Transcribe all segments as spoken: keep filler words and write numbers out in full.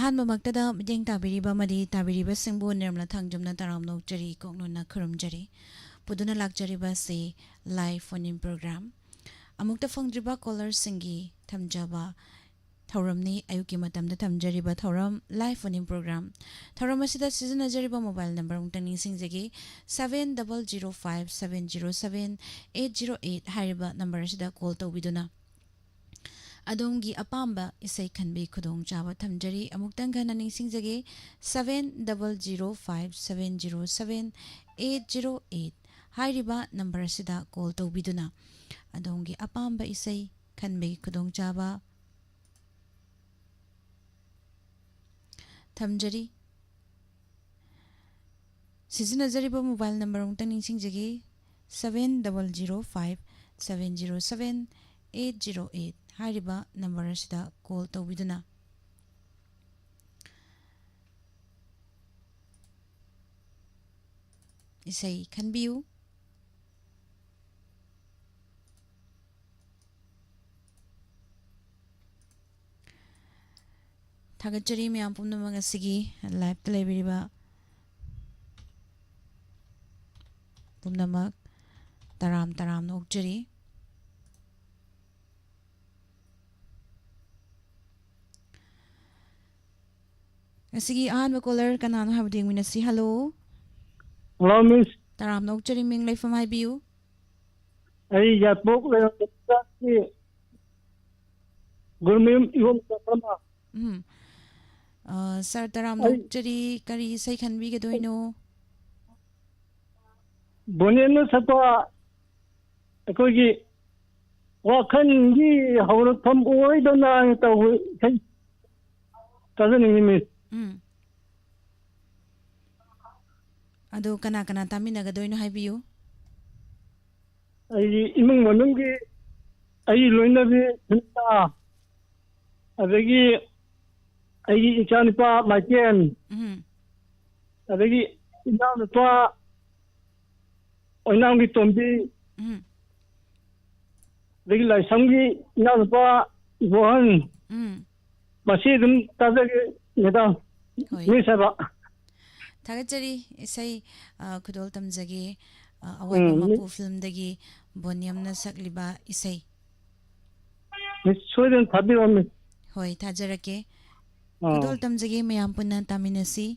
ꯑꯍꯥꯟꯕꯃꯛꯇꯗ ꯃꯤꯠꯌꯦꯡ ꯇꯥꯕꯤꯔꯤꯕ ꯑꯃꯗꯤ ꯇꯥꯕꯤꯔꯤꯕꯁꯤꯡꯕꯨ ꯅꯤꯔꯃꯂꯥ ꯊꯥꯡꯖꯝꯅ ꯇꯔꯥꯝꯅ ꯑꯣꯛꯆꯔꯤ, ꯀꯣꯛꯅꯨꯅ ꯈꯨꯔꯨꯝꯖꯔꯤ꯫ ꯄꯨꯗꯨꯅ ꯂꯥꯛꯆꯔꯤꯕ ꯑꯁꯤ live phone-in program꯫ ꯑꯃꯨꯛꯇ ꯐꯪꯗ꯭ꯔꯤꯕ caller-ꯁꯤꯡꯒꯤ ꯊꯝꯖꯕ ꯊꯧꯔꯝꯅꯤ, ꯑꯌꯨꯛꯀꯤ ꯃꯇꯝꯗ ꯊꯝꯖꯔꯤꯕ ꯊꯧꯔꯝ live phone-in program꯫ ꯊꯧꯔꯝ ꯑꯁꯤꯗ ꯁꯤꯖꯤꯟꯅꯖꯔꯤꯕ mobile number ꯑꯃꯨꯛꯇꯪ ꯅꯤꯡꯁꯤꯡꯖꯒꯦ, seven double zero five seven zero seven eight zero eight ꯍꯥꯏꯔꯤꯕ number ꯑꯁꯤꯗ call ꯇꯧꯕꯤꯗꯨꯅ ꯑꯗꯣꯝꯒꯤ ꯑꯄꯥꯝꯕ ꯏꯁꯩ ꯈꯟꯕꯒꯤ ꯈꯨꯗꯣꯡꯆꯥꯕ ꯊꯝꯖꯔꯤ꯫ ꯑꯃꯨꯛꯇꯪ ꯍꯟꯅ ꯅꯤꯡꯁꯤꯡꯖꯒꯦ, seven double zero five seven zero seven eight zero eight ꯍꯥꯏꯔꯤꯕ number ꯑꯁꯤꯗ call ꯇꯧꯕꯤꯗꯨꯅ ꯑꯗꯣꯝꯒꯤ ꯑꯄꯥꯝꯕ ꯏꯁꯩ ꯈꯟꯕꯒꯤ ꯈꯨꯗꯣꯡꯆꯥꯕ ꯊꯝꯖꯔꯤ꯫ ꯁꯤꯖꯤꯟꯅꯖꯔꯤꯕ mobile number ꯑꯃꯨꯛꯇꯪ ꯅꯤꯡꯁꯤꯡꯖꯒꯦ, seven double zero five seven zero seven eight zero eight ꯍꯥꯏꯔꯤꯕ number ꯑꯁꯤꯗ call ꯇꯧꯕꯤꯗꯨꯅ ꯏꯁꯩ ꯈꯟꯕꯤꯌꯨ꯫ ꯊꯥꯒꯠꯆꯔꯤ ꯃꯌꯥꯝ ꯄꯨꯝꯅꯃꯛ ꯑꯁꯤꯒꯤ live-ꯇ ꯂꯩꯕꯤꯔꯤꯕ ꯄꯨꯝꯅꯃꯛ ꯇꯔꯥꯝ ꯇꯔꯥꯝꯅ ꯑꯣꯛꯆꯔꯤ꯫ ꯉꯁꯤꯒꯤ ꯑꯍꯥꯟꯕ caller ꯀꯅꯥꯅꯣ ꯍꯥꯏꯕꯗꯨ ꯌꯦꯡꯃꯤꯟꯅꯁꯤ꯫ Hello꯫ Hello, miss꯫ ꯇꯔꯥꯝꯅ ꯑꯣꯛꯆꯔꯤ, ꯃꯤꯡ ꯂꯩꯐꯝ ꯍꯥꯏꯕꯤꯌꯨ꯫ ꯑꯩ ꯌꯥꯏꯄꯣꯛ ꯂꯩꯔꯛꯇꯒꯤ ꯒꯨꯔꯃꯌꯨꯝ ꯏꯍꯣꯝ ꯆꯥꯎꯈ꯭ꯔꯃ꯫ ꯎꯝ꯫ ꯑ, sir, ꯇꯔꯥꯝꯅ ꯑꯩ ꯑꯣꯛꯆꯔꯤ, ꯀꯔꯤ ꯏꯁꯩ ꯈꯟꯕꯤꯒꯗꯣꯏꯅꯣ? ꯕꯣꯅꯦꯅ ꯁꯛꯄ ꯑꯩꯈꯣꯏꯒꯤ ꯋꯥꯈꯜꯒꯤ ꯍꯧꯔꯛꯐꯝ ꯑꯣꯏꯗꯅ ꯇꯧꯕ ꯏꯁꯩ ꯇꯥꯖꯅꯤꯡꯉꯤ, miss꯫ ꯎꯝ꯫ ꯑꯗꯨ ꯀꯅꯥ ꯀꯅꯥ ꯇꯥꯃꯤꯟꯅꯒꯗꯣꯏꯅꯣ ꯍꯥꯏꯕꯤꯌꯨ꯫ ꯑꯩꯒꯤ ꯏꯃꯨꯡ ꯃꯅꯨꯡꯒꯤ, ꯑꯩꯒꯤ ꯂꯣꯏꯅꯕꯤ ꯁꯨꯅꯤꯇꯥ, ꯑꯗꯒꯤ ꯑꯩꯒꯤ ꯏꯆꯥꯅꯨꯄꯥ ꯃꯥꯏꯀꯦꯜ, ꯎꯝ꯫ ꯑꯗꯒꯤ ꯏꯅꯥꯎꯅꯨꯄꯥ ꯑꯣꯏꯅꯥꯝꯒꯤ ꯇꯣꯝꯕꯤ, ꯎꯝ꯫ ꯑꯗꯒꯤ ꯂꯥꯏꯁ꯭ꯔꯝꯒꯤ ꯏꯅꯥꯎꯅꯨꯄꯥ ꯏꯕꯣꯍꯟ, ꯎꯝ꯫ ꯃꯁꯤ ꯑꯗꯨꯝ ꯇꯥꯖꯒꯦ꯫ ꯃꯦꯗꯥꯝ, ꯍꯣꯏ꯫ ꯃꯤꯁ ꯍꯥꯏꯕ꯫ ꯊꯥꯒꯠꯆꯔꯤ꯫ ꯏꯁꯩ, ꯑ, ꯈꯨꯗꯣꯜ ꯇꯝꯖꯒꯦ꯫ ꯑ, ꯑꯋꯥꯏꯕ ꯎꯝ, ꯃꯄꯨ ꯃꯤ- ꯐꯤꯂꯝꯗꯒꯤ ꯕꯣꯅꯤꯌꯝꯅ ꯁꯛꯂꯤꯕ ꯏꯁꯩ꯫ ꯃꯤꯁ, ꯁꯣꯏꯗꯅ ꯊꯥꯕꯤꯔꯛꯑꯣ, ꯃꯤꯁ꯫ ꯍꯣꯏ, ꯊꯥꯖꯔꯛꯀꯦ꯫ ꯑꯥ꯫ ꯈꯨꯗꯣꯜ ꯇꯝꯖꯒꯦ, ꯃꯌꯥꯝ ꯄꯨꯟꯅ ꯇꯥꯃꯤꯟꯅꯁꯤ꯫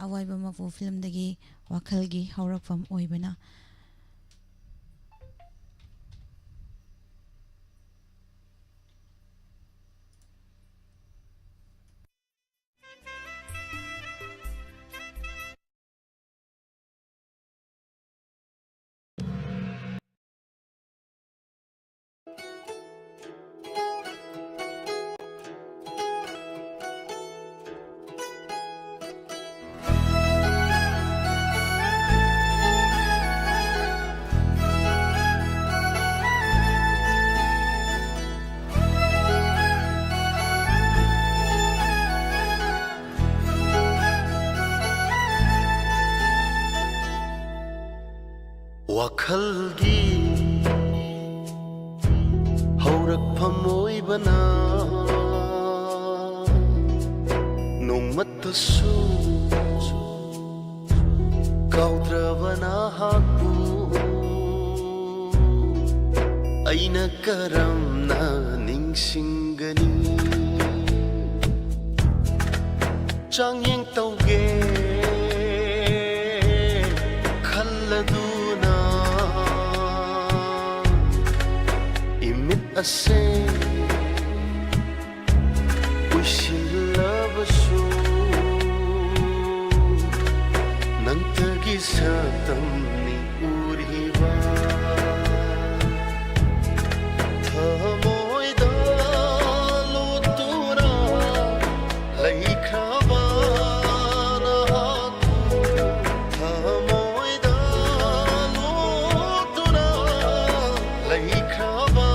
ꯑꯋꯥꯏꯕ ꯃꯄꯨ ꯐꯤꯂꯝꯗꯒꯤ ꯋꯥꯈꯜꯒꯤ ꯍꯧꯔꯛꯐꯝ ꯑꯣꯏꯕꯅ꯫ ꯋꯥꯈꯜꯒꯤ ꯍꯧꯔꯛꯐꯝ ꯑꯣꯏꯕꯅ ꯅꯣꯡꯃꯠꯇꯁꯨ ꯀꯥꯎꯗ꯭ꯔꯕ ꯅꯍꯥꯛꯄꯨ ꯑꯩꯅ ꯀꯔꯝꯅ ꯅꯤꯡꯁꯤꯡꯒꯅꯤ? ꯆꯥꯡꯌꯦꯡ ꯇꯧꯒꯦ ꯈꯜꯂꯗꯨꯅ ꯏꯃꯤꯠ ꯑꯁꯦ ꯎꯏꯁꯤꯜꯂꯕꯁꯨ ꯅꯪꯇꯒꯤ ꯁꯛꯇꯝꯅꯤ ꯎꯔꯤꯕ꯫ ꯊꯃꯣꯏꯗ ꯂꯣꯠꯇꯨꯅ ꯂꯩꯈ꯭ꯔꯕ ꯅꯍꯥꯛꯄꯨ ꯊꯃꯣꯏꯗ ꯂꯣꯠꯇꯨꯅ ꯂꯩꯈ꯭ꯔꯕ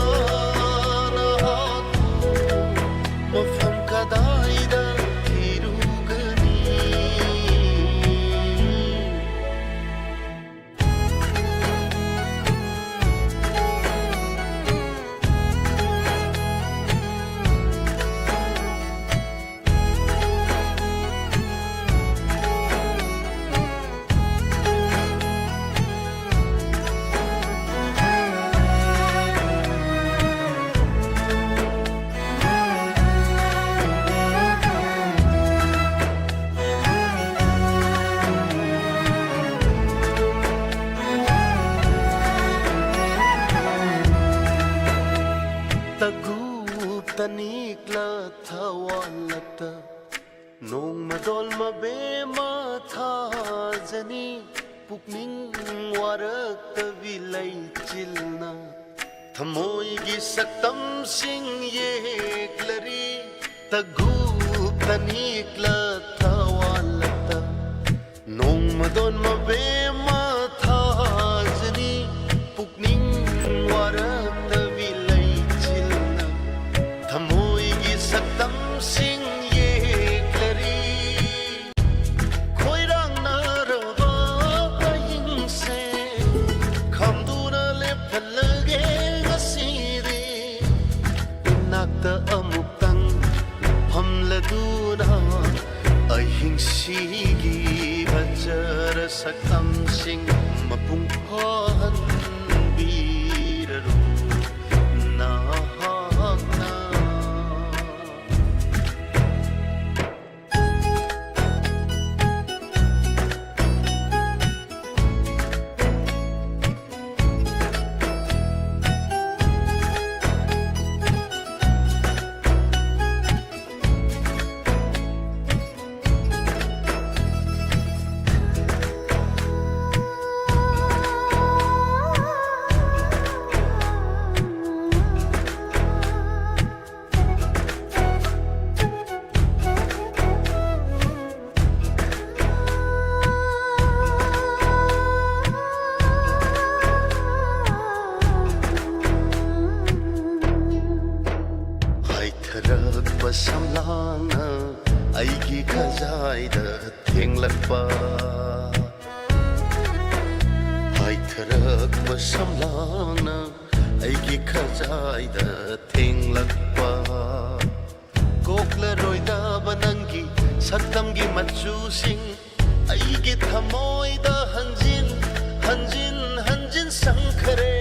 ꯊꯋꯥꯜꯂꯛꯇ ꯅꯣꯡꯃꯗꯣꯟ ꯃꯕꯦꯝꯃ ꯊꯥꯖꯅꯤ, ꯄꯨꯛꯅꯤꯡ ꯋꯥꯔꯛꯇꯕꯤ ꯂꯩꯆꯤꯜꯅ ꯊꯃꯣꯏꯒꯤ ꯁꯛꯇꯝꯁꯤꯡ ꯌꯦꯛꯂꯔꯤ꯫ ꯇꯒꯨ ꯇꯅꯤꯛꯂ ꯊꯋꯥꯜꯂꯛꯇ ꯅꯣꯡꯃꯗꯣꯟ ꯃꯕꯦꯝꯃ ꯊꯥꯖꯅꯤ, ꯄꯨꯛꯅꯤꯡ ꯋꯥꯔꯛꯇꯕꯤ ꯂꯩꯆꯤꯜꯅ ꯊꯃꯣꯏꯒꯤ ꯁꯛꯇꯝꯁꯤꯡ ꯌꯦꯛꯂꯔꯤ꯫ ꯈꯣꯏꯔꯥꯡꯅꯔꯕ ꯑꯍꯤꯡꯁꯦ ꯈꯥꯝꯗꯨꯅ ꯂꯦꯞꯍꯜꯂꯒꯦ ꯉꯁꯤꯗꯤ꯫ ꯏꯅꯥꯛꯇ ꯑꯃꯨꯛꯇꯪ ꯐꯝꯂꯗꯨꯅ ꯑꯍꯤꯡꯁꯤꯒꯤ ꯐꯖꯔ ꯁꯛꯇꯝꯁꯤꯡ ꯃꯄꯨꯡ ꯐꯥꯍꯟꯕꯤꯔꯔꯣ ꯅꯍꯥꯛꯅ꯫ ꯍꯥꯏꯊꯔꯛꯄ ꯁꯝꯂꯥꯡꯅ ꯑꯩꯒꯤ ꯈꯖꯥꯏꯗ ꯊꯦꯡꯂꯛꯄ꯫ ꯍꯥꯏꯊꯔꯛꯄ ꯁꯝꯂꯥꯡꯅ ꯑꯩꯒꯤ ꯈꯖꯥꯏꯗ ꯊꯦꯡꯂꯛꯄ꯫ ꯀꯣꯛꯂꯔꯣꯏꯗꯕ ꯅꯪꯒꯤ ꯁꯛꯇꯝꯒꯤ ꯃꯆꯨꯁꯤꯡ ꯑꯩꯒꯤ ꯊꯃꯣꯏꯗ ꯍꯟꯖꯤꯟ ꯍꯟꯖꯤꯟ ꯍꯟꯖꯤꯟ ꯁꯪꯈꯔꯦ꯫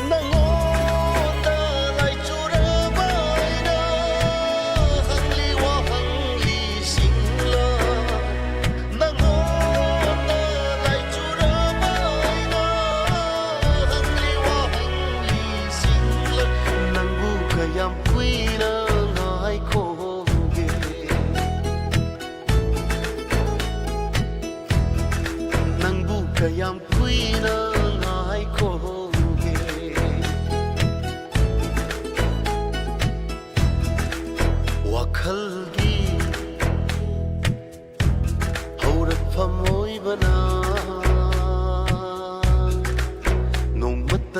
ꯅꯉꯣꯟꯗ ꯂꯥꯏꯆꯨꯔꯕ ꯑꯩꯅ ꯍꯪꯂꯤ ꯋꯥꯍꯪ ꯂꯤꯁꯤꯡꯂ꯫ ꯅꯉꯣꯟꯗ ꯂꯥꯏꯆꯨꯔꯕ ꯑꯩꯅ ꯍꯪꯂꯤ ꯋꯥꯍꯪ ꯂꯤꯁꯤꯡꯂ꯫ ꯅꯪ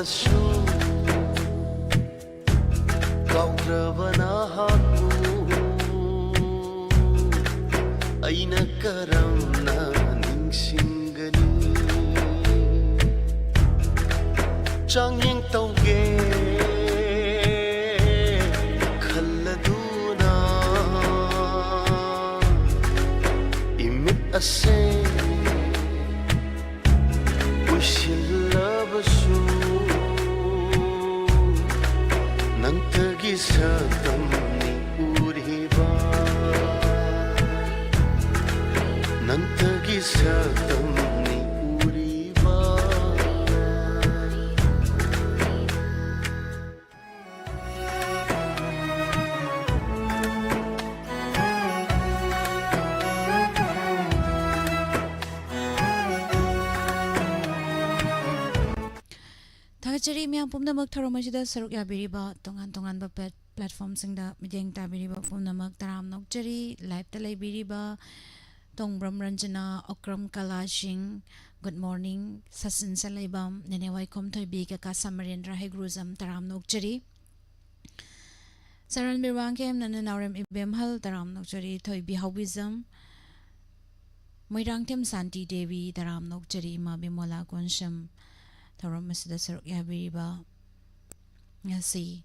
ꯁꯨ ꯀꯥꯎꯗ꯭ꯔꯕ ꯅꯍꯥꯛꯄꯨ ꯑꯩꯅ ꯀꯔꯝꯅ ꯅꯤꯡꯁꯤꯡꯒꯅꯤ? ꯆꯥꯡꯌꯦꯡ ꯇꯧꯒꯦ ꯈꯜꯂꯗꯨꯅ ꯏꯃꯤꯠ ꯑꯁꯦ ꯎꯏꯁꯤꯜꯂꯕꯁꯨ ꯅꯪꯇꯒꯤ ꯁꯛꯇꯝꯅꯤ ꯎꯔꯤꯕ, ꯅꯪꯇꯒꯤ ꯁꯛꯇꯝꯅꯤ ꯎꯔꯤꯕ꯫ ꯊꯥꯒꯠꯆꯔꯤ ꯃꯌꯥꯝ ꯄꯨꯝꯅꯃꯛ ꯊꯧꯔꯝ ꯑꯁꯤꯗ ꯁꯔꯨꯛ ꯌꯥꯕꯤꯔꯤꯕ ꯇꯣꯉꯥꯟ ꯇꯣꯉꯥꯟꯕ ꯄ꯭ꯂꯦꯠ-, ꯄ꯭ꯂꯦꯠꯐꯣꯝꯁꯤꯡꯗ ꯃꯤꯠꯌꯦꯡ ꯇꯥꯕꯤꯔꯤꯕ ꯄꯨꯝꯅꯃꯛ ꯇꯔꯥꯝꯅ ꯑꯣꯛꯆꯔꯤ꯫ ꯂꯥꯏꯞꯇ ꯂꯩꯕꯤꯔꯤꯕ ꯇꯣꯡꯕ꯭ꯔꯝ ꯔꯟꯖꯅꯥ, ꯑꯣꯀ꯭ꯔꯝ ꯀꯂꯥ ꯁꯤꯡ, ꯒꯨꯗ ꯃꯣꯔꯅꯤꯡ, ꯁꯆꯤꯟ ꯁꯂꯩꯕꯝ, ꯅꯦꯅꯦ ꯋꯥꯏꯈꯣꯝ ꯊꯣꯏꯕꯤ, ꯀꯀꯥ ꯁꯃꯔꯦꯟꯗ꯭ꯔ ꯍꯩꯒ꯭ꯔꯨꯖꯝ, ꯇꯔꯥꯝꯅ ꯑꯣꯛꯆꯔꯤ꯫ ꯆꯔꯥꯟꯕꯤꯔ ꯋꯥꯡꯈꯦꯝ, ꯅꯅ ꯅꯥꯎꯔꯦꯝ ꯏꯕꯦꯝꯍꯜ, ꯇꯔꯥꯝꯅ ꯑꯣꯛꯆꯔꯤ꯫ ꯊꯣꯏꯕꯤ ꯍꯥꯎꯕꯤꯖꯝ, ꯃꯣꯏꯔꯥꯡꯊꯦꯝ ꯁꯥꯟꯇꯤ ꯗꯦꯕꯤ, ꯇꯔꯥꯝꯅ ꯑꯣꯛꯆꯔꯤ꯫ ꯏꯃꯥ ꯕꯤꯃꯣꯂꯥ ꯀꯣꯟꯁꯝ, ꯊꯧꯔꯝ ꯑꯁꯤꯗ ꯁꯔꯨꯛ ꯌꯥꯕꯤꯔꯤꯕ ꯉꯁꯤ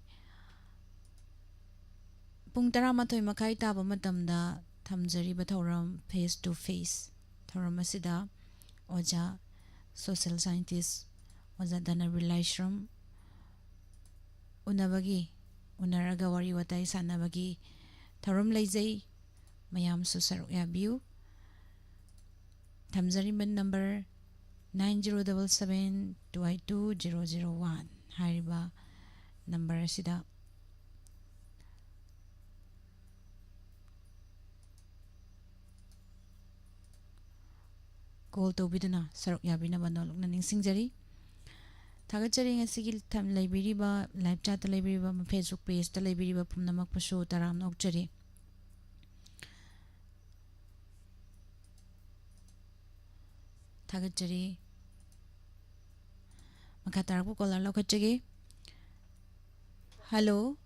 ꯄꯨꯡ ꯇꯔꯥꯃꯥꯊꯣꯏ ꯃꯈꯥꯏ ꯇꯥꯕ ꯃꯇꯝꯗ ꯊꯝꯖꯔꯤꯕ ꯊꯧꯔꯝ ꯐꯦꯁ ꯇꯨ ꯐꯦꯁ ꯊꯧꯔꯝ ꯑꯁꯤꯗ ꯑꯣꯖꯥ ꯁꯣꯁꯤꯌꯦꯜ ꯁꯥꯏꯟꯇꯤꯁ ꯑꯣꯖꯥ ꯙꯅꯕꯤꯔ ꯂꯥꯏꯁ꯭ꯔꯝ ꯎꯅꯕꯒꯤ, ꯎꯅꯔꯒ ꯋꯥꯔꯤ ꯋꯥꯇꯥꯏ ꯁꯥꯟꯅꯕꯒꯤ ꯊꯧꯔꯝ ꯂꯩꯖꯩ꯫ ꯃꯌꯥꯝꯁꯨ ꯁꯔꯨꯛ ꯌꯥꯕꯤꯌꯨ꯫ ꯊꯝꯖꯔꯤꯕ number nine zero double seven two eight two zero zero one ꯍꯥꯏꯔꯤꯕ ꯅꯝꯕꯔ ꯑꯁꯤꯗ ꯀꯣꯜ ꯇꯧꯕꯤꯗꯨꯅ ꯁꯔꯨꯛ ꯌꯥꯕꯤꯅꯕ ꯅꯣꯜꯂꯨꯛꯅ ꯅꯤꯡꯁꯤꯡꯖꯔꯤ꯫ ꯊꯥꯒꯠꯆꯔꯤ ꯉꯁꯤꯒꯤ ꯊꯝ-, ꯂꯩꯕꯤꯔꯤꯕ, ꯂꯥꯏꯚ ꯆꯥꯠꯇ ꯂꯩꯕꯤꯔꯤꯕ, ꯐꯦꯁꯕꯨꯛ ꯄꯦꯖꯇ ꯂꯩꯕꯤꯔꯤꯕ ꯄꯨꯝꯅꯃꯛꯄꯨꯁꯨ ꯇꯔꯥꯝꯅ ꯑꯣꯛꯆꯔꯤ꯫ ꯊꯥꯒꯠꯆꯔꯤ꯫ ꯃꯈꯥ ꯇꯥꯔꯛꯄ ꯀꯣꯂꯔ ꯂꯧꯈꯠꯆꯒꯦ꯫ ꯍꯜꯂꯣ꯫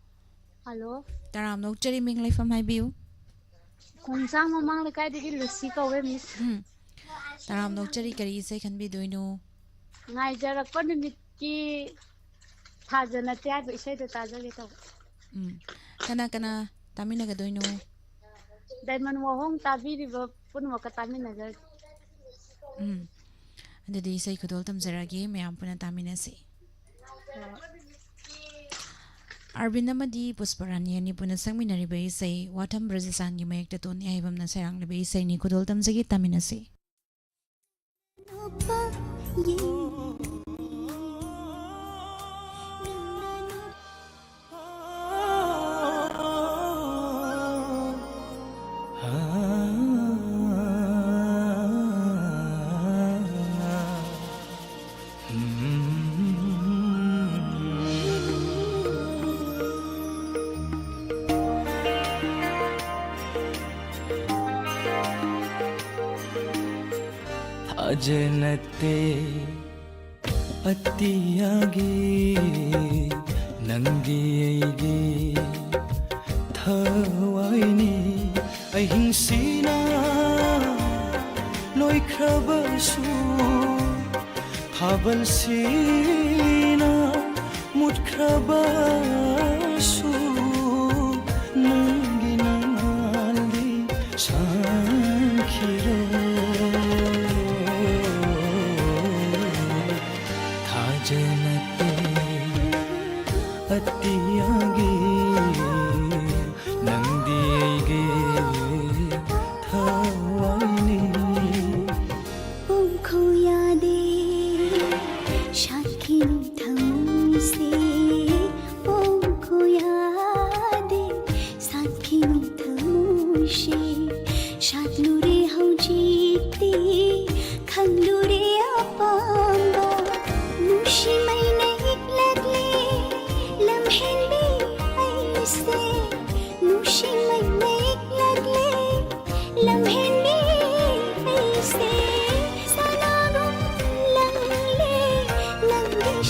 ꯍꯜꯂꯣ꯫ ꯇꯔꯥꯝꯅ ꯑꯣꯛꯆꯔꯤ, ꯃꯤꯡ ꯂꯩꯐꯝ ꯍꯥꯏꯕꯤꯌꯨ꯫ ꯈꯣꯡꯖꯥꯡ ꯃꯃꯥꯡ ꯂꯩꯀꯥꯏꯗꯒꯤ ꯂꯨꯁꯤ ꯀꯧꯋꯦ, ꯃꯤꯁ꯫ ꯎꯝ꯫ ꯇꯔꯥꯝꯅ ꯑꯣꯛꯆꯔꯤ, ꯀꯔꯤ ꯏꯁꯩ ꯈꯟꯕꯤꯗꯣꯏꯅꯣ? ꯉꯥꯏꯖꯔꯛꯄ ꯅꯨꯃꯤꯠꯀꯤ ꯊꯥꯖ ꯅꯠꯇꯦ ꯍꯥꯏꯕ ꯏꯁꯩꯗꯣ ꯇꯥꯖꯒꯦ ꯇꯧꯕ꯫ ꯎꯝ꯫ ꯀꯅꯥ ꯀꯅꯥ ꯇꯥꯃꯤꯟꯅꯒꯗꯣꯏꯅꯣ? ꯗꯥꯏꯃꯟ ꯋꯥꯍꯣꯡ ꯇꯥꯕꯤꯔꯤꯕ ꯄꯨꯝꯅꯃꯛꯀ ꯇꯥꯃꯤꯟꯅꯖꯔꯒꯦ꯫ ꯎꯝ꯫ ꯑꯗꯨꯗꯤ ꯏꯁꯩ ꯈꯨꯗꯣꯜ ꯇꯝꯖꯔꯛꯑꯒꯦ, ꯃꯌꯥꯝ ꯄꯨꯟꯅ ꯇꯥꯃꯤꯟꯅꯁꯤ꯫ ꯑꯔꯕꯤꯟ ꯑꯃꯗꯤ ꯄꯨꯁꯄꯔꯥꯅꯤ ꯑꯅꯤ ꯄꯨꯟꯅ ꯁꯛꯃꯤꯟꯅꯔꯤꯕ ꯏꯁꯩ ꯋꯥꯊꯝ ꯕ꯭ꯔꯖꯆꯥꯟꯒꯤ ꯃꯌꯦꯛꯇ ꯇꯣꯟ ꯌꯥꯏꯕꯝꯅ ꯁꯩꯔꯥꯡꯂꯤꯕ ꯏꯁꯩꯅꯤ꯫ ꯈꯨꯗꯣꯜ ꯇꯝꯖꯒꯦ, ꯇꯥꯃꯤꯟꯅꯁꯤ꯫ ꯊꯥꯖꯅꯠꯇꯦ ꯑꯇꯤꯌꯥꯒꯤ ꯅꯪꯒꯤ ꯑꯩꯒꯤ ꯊꯋꯥꯏꯅꯤ꯫ ꯑꯍꯤꯡꯁꯤꯅ ꯂꯣꯏꯈ꯭ꯔꯕꯁꯨ, ꯊꯥꯕꯜꯁꯤꯅ ꯃꯨꯠꯈ꯭ꯔꯕꯁꯨ, ꯅꯪꯒꯤ ꯅꯉꯥꯜꯗꯤ ꯁꯪꯈꯤꯔꯣꯏ꯫ ꯊꯥꯖꯅꯠꯇꯦ ꯑꯇꯤꯌꯥꯒꯤ ꯅꯪꯗꯤ ꯑꯩꯒꯤ ꯊꯋꯥꯏꯅꯤ꯫ ꯄꯣꯡꯈꯣ ꯌꯥꯗꯦ ꯁꯥꯠꯈꯤꯅꯨ ꯊꯃꯣꯏꯁꯦ, ꯄꯣꯡꯈꯣ ꯌꯥꯗꯦ ꯁꯥꯠꯈꯤꯅꯨ ꯊꯃꯣꯏꯁꯦ꯫ ꯁꯥꯠꯂꯨꯔꯦ ꯍꯧꯖꯤꯛꯇꯤ ꯈꯪꯂꯨꯔꯦ ꯑꯄꯥꯝꯕ꯫ ꯅꯨꯡꯁꯤ ꯃꯩꯅ ꯏꯛꯂꯛꯂꯦ ꯂꯝꯍꯦꯟꯕꯤ ꯑꯩꯁꯦ, ꯅꯨꯡꯁꯤ ꯃꯩꯅ ꯏꯛꯂꯛꯂꯦ ꯂꯝꯍꯦꯟꯕꯤ ꯑꯩꯁꯦ꯫ ꯁꯅꯥꯒꯨꯝ ꯂꯪꯂꯦ ꯅꯪꯒꯤ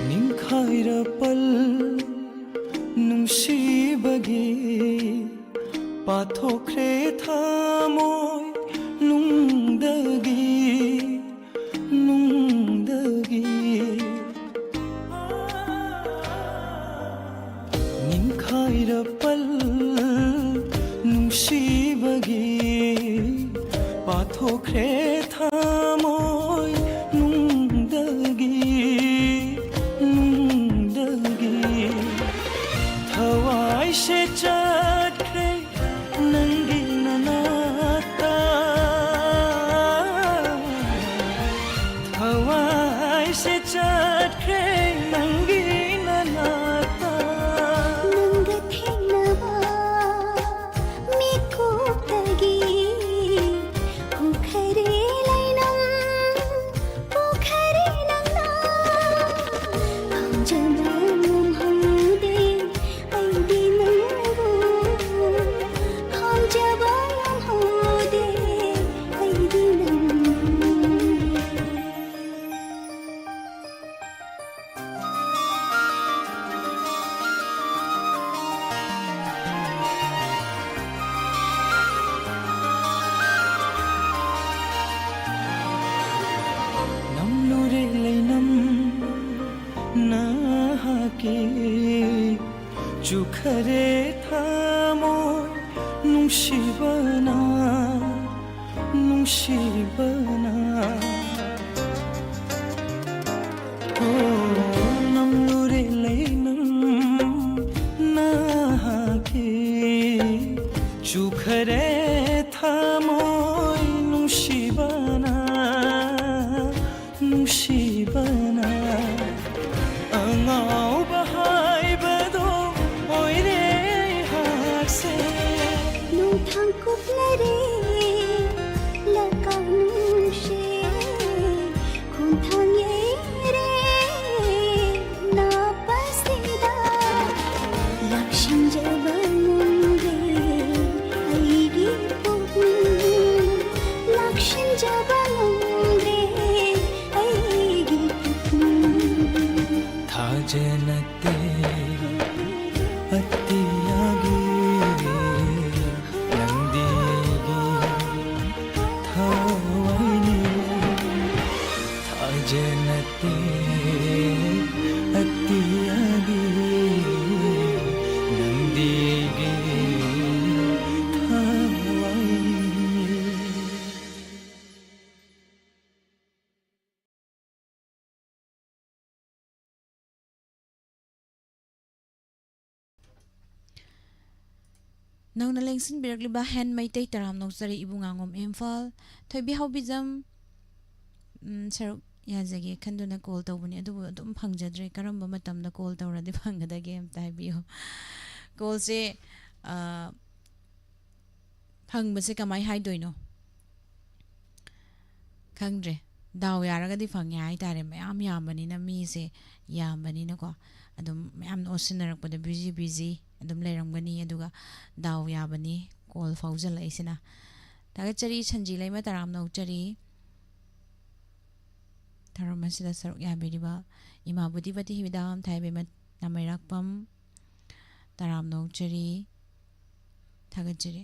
ꯅꯤꯡꯈꯥꯏꯔ ꯄꯜ ꯅꯨꯡꯁꯤꯕꯒꯤ ꯄꯥꯊꯣꯛꯈ꯭ꯔꯦ ꯊꯃꯣꯏ ꯅꯨꯡꯗꯒꯤ, ꯅꯨꯡꯗꯒꯤ꯫ ꯅꯤꯡꯈꯥꯏꯔ ꯄꯜ ꯅꯨꯡꯁꯤꯕꯒꯤ ꯄꯥꯊꯣꯛꯈ꯭ꯔꯦ ꯊꯃꯣꯏ ꯅꯨꯡꯗꯒꯤ, ꯅꯨꯡꯗꯒꯤ꯫ ꯊꯋꯥꯏꯁꯦ ꯆꯠꯈ꯭ꯔꯦ ꯅꯪꯒꯤ ꯅꯅꯥꯛꯇ꯫ ꯊꯋꯥꯏꯁꯦ ꯆꯠꯈ꯭ꯔꯦ ꯅꯪꯒꯤ ꯅꯅꯥꯛꯇ꯫ ꯅꯪꯒ ꯊꯦꯡꯅꯕ ꯃꯤꯀꯨꯞꯇꯒꯤ ꯎꯈꯔꯦ ꯂꯩꯅꯝ, ꯎꯈꯔꯦ ꯅꯪꯅ꯫ ꯈꯪꯖꯕ ꯉꯝꯍꯧꯗꯦ ꯑꯩꯗꯤ ꯅꯪꯕꯨ, ꯈꯪꯖꯕ ꯉꯝꯍꯧꯗꯦ ꯑꯩꯗꯤ ꯅꯪꯕꯨ꯫ ꯅꯝꯂꯨꯔꯦ ꯂꯩꯅꯝ ꯅꯍꯥꯛꯀꯤ, ꯆꯨꯈꯔꯦ ꯊꯃꯣꯏ ꯅꯨꯡꯁꯤꯕꯅ, ꯅꯨꯡꯁꯤꯕꯅ꯫ ꯑꯣ, ꯅꯝꯂꯨꯔꯦ ꯂꯩꯅꯝ ꯅꯍꯥꯛꯀꯤ, ꯆꯨꯈꯔꯦ ꯊꯃꯣꯏ ꯅꯨꯡꯁꯤꯕꯅ, ꯅꯨꯡꯁꯤꯕꯅ꯫ ꯑꯉꯥꯎꯕ ꯍꯥꯏꯕꯗꯣ ꯑꯣꯏꯔꯦ ꯑꯩꯍꯥꯛꯁꯦ꯫ ꯅꯣꯡꯊꯥꯡ ꯀꯨꯞꯅꯔꯦ ꯂꯀꯥꯡ ꯅꯠꯇꯦ ꯑꯇꯤꯌꯥꯒꯤ ꯅꯪꯗꯤ ꯑꯩꯒꯤ ꯊꯋꯥꯏꯅꯤ꯫ ꯅꯧꯅ ꯂꯦꯡꯁꯤꯟꯕꯤꯔꯛꯂꯤꯕ ꯍꯦꯟ ꯃꯩꯇꯩ ꯇꯔꯥꯝꯅ ꯑꯣꯛꯆꯔꯤ ꯏꯕꯨꯡꯉꯥꯉꯣꯝ ꯏꯝꯐꯥꯜ꯫ ꯊꯣꯏꯕꯤ ꯍꯥꯎꯕꯤꯖꯝ, ꯎꯝ, ꯁꯔꯨꯛ ꯌꯥꯖꯒꯦ ꯈꯟꯗꯨꯅ ꯀꯣꯜ ꯇꯧꯕꯅꯤ, ꯑꯗꯨꯕꯨ ꯑꯗꯨꯝ ꯐꯪꯖꯗ꯭ꯔꯦ꯫ ꯀꯔꯝꯕ ꯃꯇꯝꯗ ꯀꯣꯜ ꯇꯧꯔꯗꯤ ꯐꯪꯒꯗꯒꯦ ꯑꯝꯇ ꯍꯥꯏꯕꯤꯌꯨ꯫ ꯀꯣꯜꯁꯦ, ꯑ, ꯐꯪꯕꯁꯦ ꯀꯃꯥꯏ ꯍꯥꯏꯗꯣꯏꯅꯣ? ꯈꯪꯗ꯭ꯔꯦ꯫ ꯗꯥꯎ ꯌꯥꯔꯒꯗꯤ ꯐꯪꯉꯦ ꯍꯥꯏꯇꯥꯔꯦ꯫ ꯃꯌꯥꯝ ꯌꯥꯝꯕꯅꯤꯅ, ꯃꯤꯁꯦ ꯌꯥꯝꯕꯅꯤꯅꯀꯣ꯫ ꯑꯗꯨꯝ ꯃꯌꯥꯝꯅ ꯑꯣꯠꯁꯤꯟꯅꯔꯛꯄꯗ ꯕꯤꯖꯤ ꯕꯤꯖꯤ ꯑꯗꯨꯝ ꯂꯩꯔꯝꯒꯅꯤ꯫ ꯑꯗꯨꯒ ꯗꯥꯎ ꯌꯥꯕꯅꯤ ꯀꯣꯜ ꯐꯥꯎꯖꯜꯂꯛꯏꯁꯤꯅ꯫ ꯊꯥꯒꯠꯆꯔꯤ ꯁꯟꯖꯤ ꯂꯩꯃ, ꯇꯔꯥꯝꯅ ꯑꯣꯛꯆꯔꯤ꯫ ꯊꯧꯔꯝ ꯑꯁꯤꯗ ꯁꯔꯨꯛ ꯌꯥꯕꯤꯔꯤꯕ ꯏꯃꯥ ꯕꯨꯙꯤꯄꯇꯤ ꯍꯤꯕꯤꯗꯥꯝ ꯊꯥꯏꯕꯦꯝꯃ ꯅꯥꯃꯩꯔꯥꯛꯄꯝ, ꯇꯔꯥꯝꯅ ꯑꯣꯛꯆꯔꯤ, ꯊꯥꯒꯠꯆꯔꯤ꯫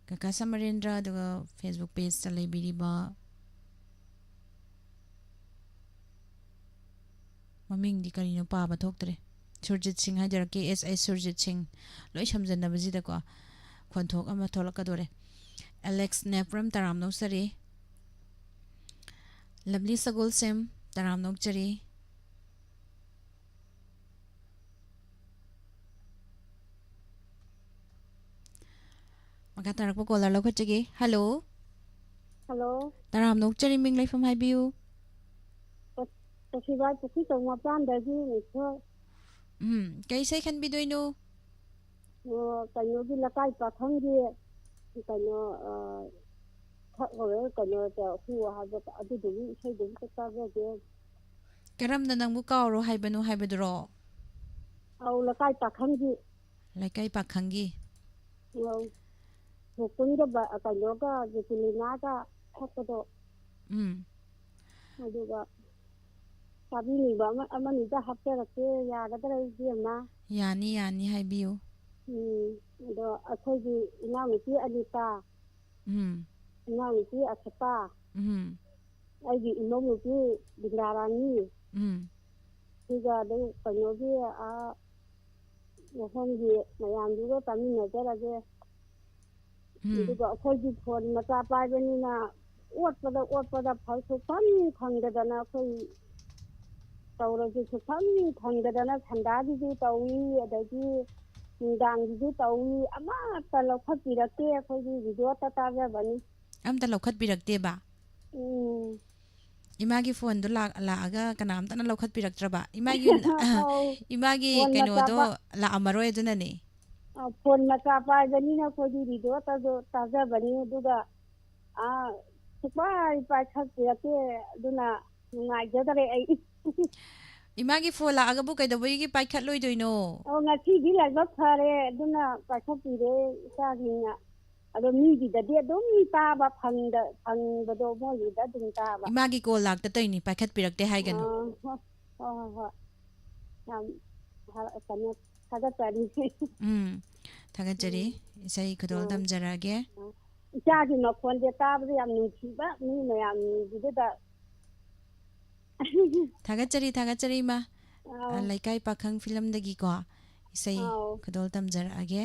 ꯀꯀꯥ ꯁꯃꯔꯦꯟꯗ꯭ꯔ, ꯑꯗꯨꯒ Facebook pageꯇ ꯂꯩꯕꯤꯔꯤꯕ, ꯃꯃꯤꯡꯗꯤ ꯀꯔꯤꯅꯣ ꯄꯥꯕ ꯊꯣꯛꯇ꯭ꯔꯦ꯫ ꯁꯨꯔꯖꯤꯠ ꯁꯤꯡ ꯍꯥꯏꯗꯣꯏꯔꯥ, ꯀꯦ ꯑꯦꯁ ꯑꯩ ꯁꯨꯔꯖꯤꯠ ꯁꯤꯡ, ꯂꯣꯏ ꯁꯝꯖꯟꯅꯕꯁꯤꯗꯀꯣ ꯈꯣꯟꯊꯣꯛ ꯑꯃ ꯊꯣꯛꯂꯛꯀꯗꯣꯔꯦ꯫ ꯑꯦꯂꯦꯛꯁ ꯅꯦꯄ꯭ꯔꯝ, ꯇꯔꯥꯝꯅ ꯑꯣꯛꯆꯔꯤ꯫ ꯂꯚꯂꯤ ꯁꯒꯣꯜꯁꯦꯝ, ꯇꯔꯥꯝꯅ ꯑꯣꯛꯆꯔꯤ꯫ ꯃꯈꯥ ꯇꯥꯔꯛꯄ ꯀꯣꯂꯔ ꯂꯧꯈꯠꯆꯒꯦ꯫ ꯍꯜꯂꯣ꯫ ꯍꯜꯂꯣ꯫ ꯇꯔꯥꯝꯅ ꯑꯣꯛꯆꯔꯤ, ꯃꯤꯡ ꯂꯩꯐꯝ ꯍꯥꯏꯕꯤꯌꯨ꯫ ꯀ-, ꯀꯛꯆꯤꯡꯕꯥꯏ ꯄꯨꯈ꯭ꯔꯤ ꯆꯧ ꯃꯄꯥꯟꯗꯒꯤ ꯃꯤꯁꯣ꯫ ꯎꯝ, ꯀꯩ ꯏꯁꯩ ꯈꯟꯕꯤꯗꯣꯏꯅꯣ? ꯑꯣ, ꯀꯩꯅꯣꯒꯤ ꯂꯩꯀꯥꯏ ꯄꯥꯈꯪꯒꯤ ꯀꯩꯅꯣ, ꯑ, ꯁꯛ ꯍꯧꯔ ꯀꯩꯅꯣ ꯇꯧ, ꯍꯨ ꯍꯥꯏꯕ ꯑꯗꯨꯗꯨꯒꯤ ꯏꯁꯩꯗꯨ ꯑꯝꯇ ꯇꯥꯖꯒꯦ꯫ ꯀꯔꯝꯅ ꯅꯪꯕꯨ ꯀꯥꯎꯔꯣ ꯍꯥꯏꯕꯅꯣ ꯍꯥꯏꯕꯗꯨꯔꯣ? ꯑꯧ, ꯂꯩꯀꯥꯏ ꯄꯥꯈꯪꯒꯤ꯫ ꯂꯩꯀꯥꯏ ꯄꯥꯈꯪꯒꯤ꯫ ꯑꯧ꯫ ꯃꯨꯀꯨꯟꯒ ꯕ-, ꯀꯩꯅꯣꯒ ꯖꯦꯀꯤꯂꯤꯅꯥꯒ ꯁꯛꯄꯗꯣ꯫ ꯎꯝ꯫ ꯑꯗꯨꯒ ꯇꯥꯕꯤꯅꯤꯡꯕ ꯑꯃ, ꯑꯃꯅꯤꯗ ꯍꯥꯞꯆꯔꯛꯀꯦ, ꯌꯥꯒꯗ꯭ꯔꯥ ꯏꯕꯦꯝꯃ? ꯌꯥꯅꯤ, ꯌꯥꯅꯤ, ꯍꯥꯏꯕꯤꯌꯨ꯫ ꯎꯝ, ꯑꯗꯣ ꯑꯩꯈꯣꯏꯒꯤ ꯏꯅꯥꯎꯅꯨꯄꯤ ꯑꯅꯤꯇꯥ, ꯎꯝ꯫ ꯏꯅꯥꯎꯅꯨꯄꯤ ꯑꯁꯤꯇꯥ, ꯎꯝ꯫ ꯑꯩꯒꯤ ꯏꯃꯧ ꯅꯨꯄꯤ ꯕꯤꯟꯗꯥꯔꯥꯅꯤ, ꯎꯝ꯫ ꯑꯗꯨꯒ ꯑꯗꯨꯝ ꯀꯩꯅꯣꯒꯤ, ꯑꯥ, ꯃꯐꯝꯒꯤ ꯃꯌꯥꯝꯗꯨꯒ ꯆꯥꯃꯤꯟꯅꯖꯔꯒꯦ꯫ ꯎꯝ꯫ ꯑꯗꯨꯒ ꯑꯩꯈꯣꯏꯒꯤ ꯐꯣꯟ ꯃꯆꯥ ꯄꯥꯏꯕꯅꯤꯅ ꯑꯣꯠꯄꯗ ꯑꯣꯠꯄꯗ ꯐ-, ꯁꯨꯛꯐꯪ ꯐꯪꯗꯗꯅ ꯑꯩꯈꯣꯏ ꯇꯧꯔꯁꯨ ꯁꯨꯛꯐꯪ ꯐꯪꯗꯗꯅ ꯁꯟꯗꯥꯒꯤꯁꯨ ꯇꯧꯏ, ꯑꯗꯒꯤ ꯅꯨꯡꯗꯥꯡꯒꯤꯁꯨ ꯇꯧꯏ, ꯑꯃꯠꯇ ꯂꯧꯈꯠꯄꯤꯔꯛꯇꯦ꯫ ꯑꯩꯈꯣꯏꯒꯤ ꯔꯦꯗꯤꯑꯣꯇ ꯇꯥꯖꯕꯅꯤ꯫ ꯑꯝꯇ ꯂꯧꯈꯠꯄꯤꯔꯛꯇꯦꯕ? ꯎꯝ꯫ ꯏꯃꯥꯒꯤ ꯐꯣꯟꯗꯣ ꯂꯥꯛ-, ꯂꯥꯛꯑꯒ ꯀꯅꯥꯝꯇꯅ ꯂꯧꯈꯠꯄꯤꯔꯛꯇ꯭ꯔꯕ? ꯏꯃꯥꯒꯤ, ꯑꯧ꯫ ꯏꯃꯥꯒꯤ ꯐꯣꯟ ꯃꯆꯥ ꯀꯩꯅꯣꯗꯣ ꯄꯥ-, ꯂꯥꯛꯑꯝꯃꯔꯣꯏ ꯑꯗꯨꯅꯅꯦ꯫ ꯑ, ꯐꯣꯟ ꯃꯆꯥ ꯄꯥꯏꯕꯅꯤꯅ ꯑꯩꯈꯣꯏꯗꯤ ꯔꯦꯗꯤꯑꯣꯇꯁꯨ ꯇꯥꯖꯕꯅꯤ, ꯑꯗꯨꯒ, ꯑ, ꯁꯨꯛꯄꯥꯏ ꯄꯥꯏꯈꯠꯄꯤꯔꯛꯇꯦ, ꯑꯗꯨꯅ ꯅꯨꯡꯉꯥꯏꯖꯗꯔꯦ ꯑꯩ꯫ ꯏꯃꯥꯒꯤ ꯐꯣꯟ ꯂꯥꯛꯑꯒꯕꯨ ꯀꯩꯗꯧꯕꯒꯤ ꯄꯥꯏꯈꯠꯂꯣꯏꯗꯣꯏꯅꯣ? ꯑꯣ, ꯉꯁꯤꯗꯤ ꯂꯥꯏꯕꯛ ꯐꯔꯦ, ꯑꯗꯨꯅ ꯄꯥꯏꯈꯠꯄꯤꯔꯦ ꯏꯆꯥꯁꯤꯡꯅ꯫ ꯑꯗꯣ ꯃꯤꯒꯤꯗꯗꯤ ꯑꯗꯨꯝ ꯇꯥꯕ ꯐꯪꯗ-, ꯐꯪꯕꯗꯣ ꯃꯣꯏꯒꯤꯗ ꯑꯗꯨꯝ ꯇꯥꯕ꯫ ꯏꯃꯥꯒꯤ ꯀꯣꯜ ꯂꯥꯛꯇ ꯇꯧꯏꯅꯤ, ꯄꯥꯏꯈꯠꯄꯤꯔꯛꯇꯦ ꯍꯥꯏꯒꯅꯨ꯫ ꯑꯥ, ꯍꯣꯏ, ꯍꯣꯏ, ꯍꯣꯏ, ꯍꯣꯏ꯫ ꯌꯥꯝ ꯍꯔ-, ꯀꯩꯅꯣ, ꯊꯥꯒꯠꯆꯔꯤ꯫ ꯎꯝ, ꯊꯥꯒꯠꯆꯔꯤ꯫ ꯎꯝ꯫ ꯏꯁꯩ ꯈꯨꯗꯣꯜ ꯑꯥ꯫ ꯇꯝꯖꯔꯛꯑꯒꯦ꯫ ꯑꯥ꯫ ꯏꯆꯥꯒꯤ ꯃꯈꯣꯟꯁꯦ ꯇꯥꯕꯗ ꯌꯥꯝ ꯅꯨꯡꯁꯤꯕ, ꯃꯤ ꯃꯌꯥꯝꯒꯤꯗꯨꯗ꯫ ꯊꯥꯒꯠꯆꯔꯤ, ꯊꯥꯒꯠꯆꯔꯤ, ꯏꯃꯥ꯫ ꯑꯥ꯫ ꯑ, ꯂꯩꯀꯥꯏ ꯄꯥꯈꯪ ꯐꯤꯂꯝꯗꯒꯤꯀꯣ ꯏꯁꯩ ꯑꯥꯎ꯫ ꯈꯨꯗꯣꯜ ꯇꯝꯖꯔꯛꯑꯒꯦ꯫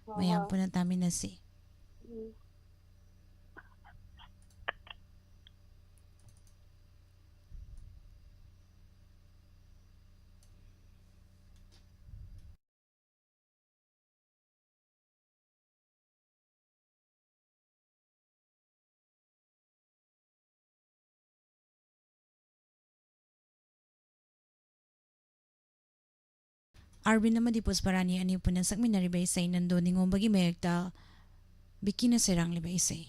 ꯍꯣꯏ, ꯃꯌꯥꯝ ꯍꯣꯏ꯫ ꯄꯨꯟꯅ ꯇꯥꯃꯤꯟꯅꯁꯤ꯫ ꯎꯝ꯫ ꯑꯥꯔꯕꯤꯟ ꯑꯃꯗꯤ ꯄꯨꯁꯄꯔꯥꯅꯤ ꯑꯅꯤ ꯄꯨꯟꯅ ꯁꯛꯃꯤꯟꯅꯔꯤꯕ ꯏꯁꯩ ꯅꯟꯗꯣ ꯅꯤꯉꯣꯝꯕꯒꯤ ꯃꯥꯌꯦꯛꯇ ꯕꯤꯀꯤꯅ ꯁꯩꯔꯥꯡꯂꯤꯕ ꯏꯁꯩ꯫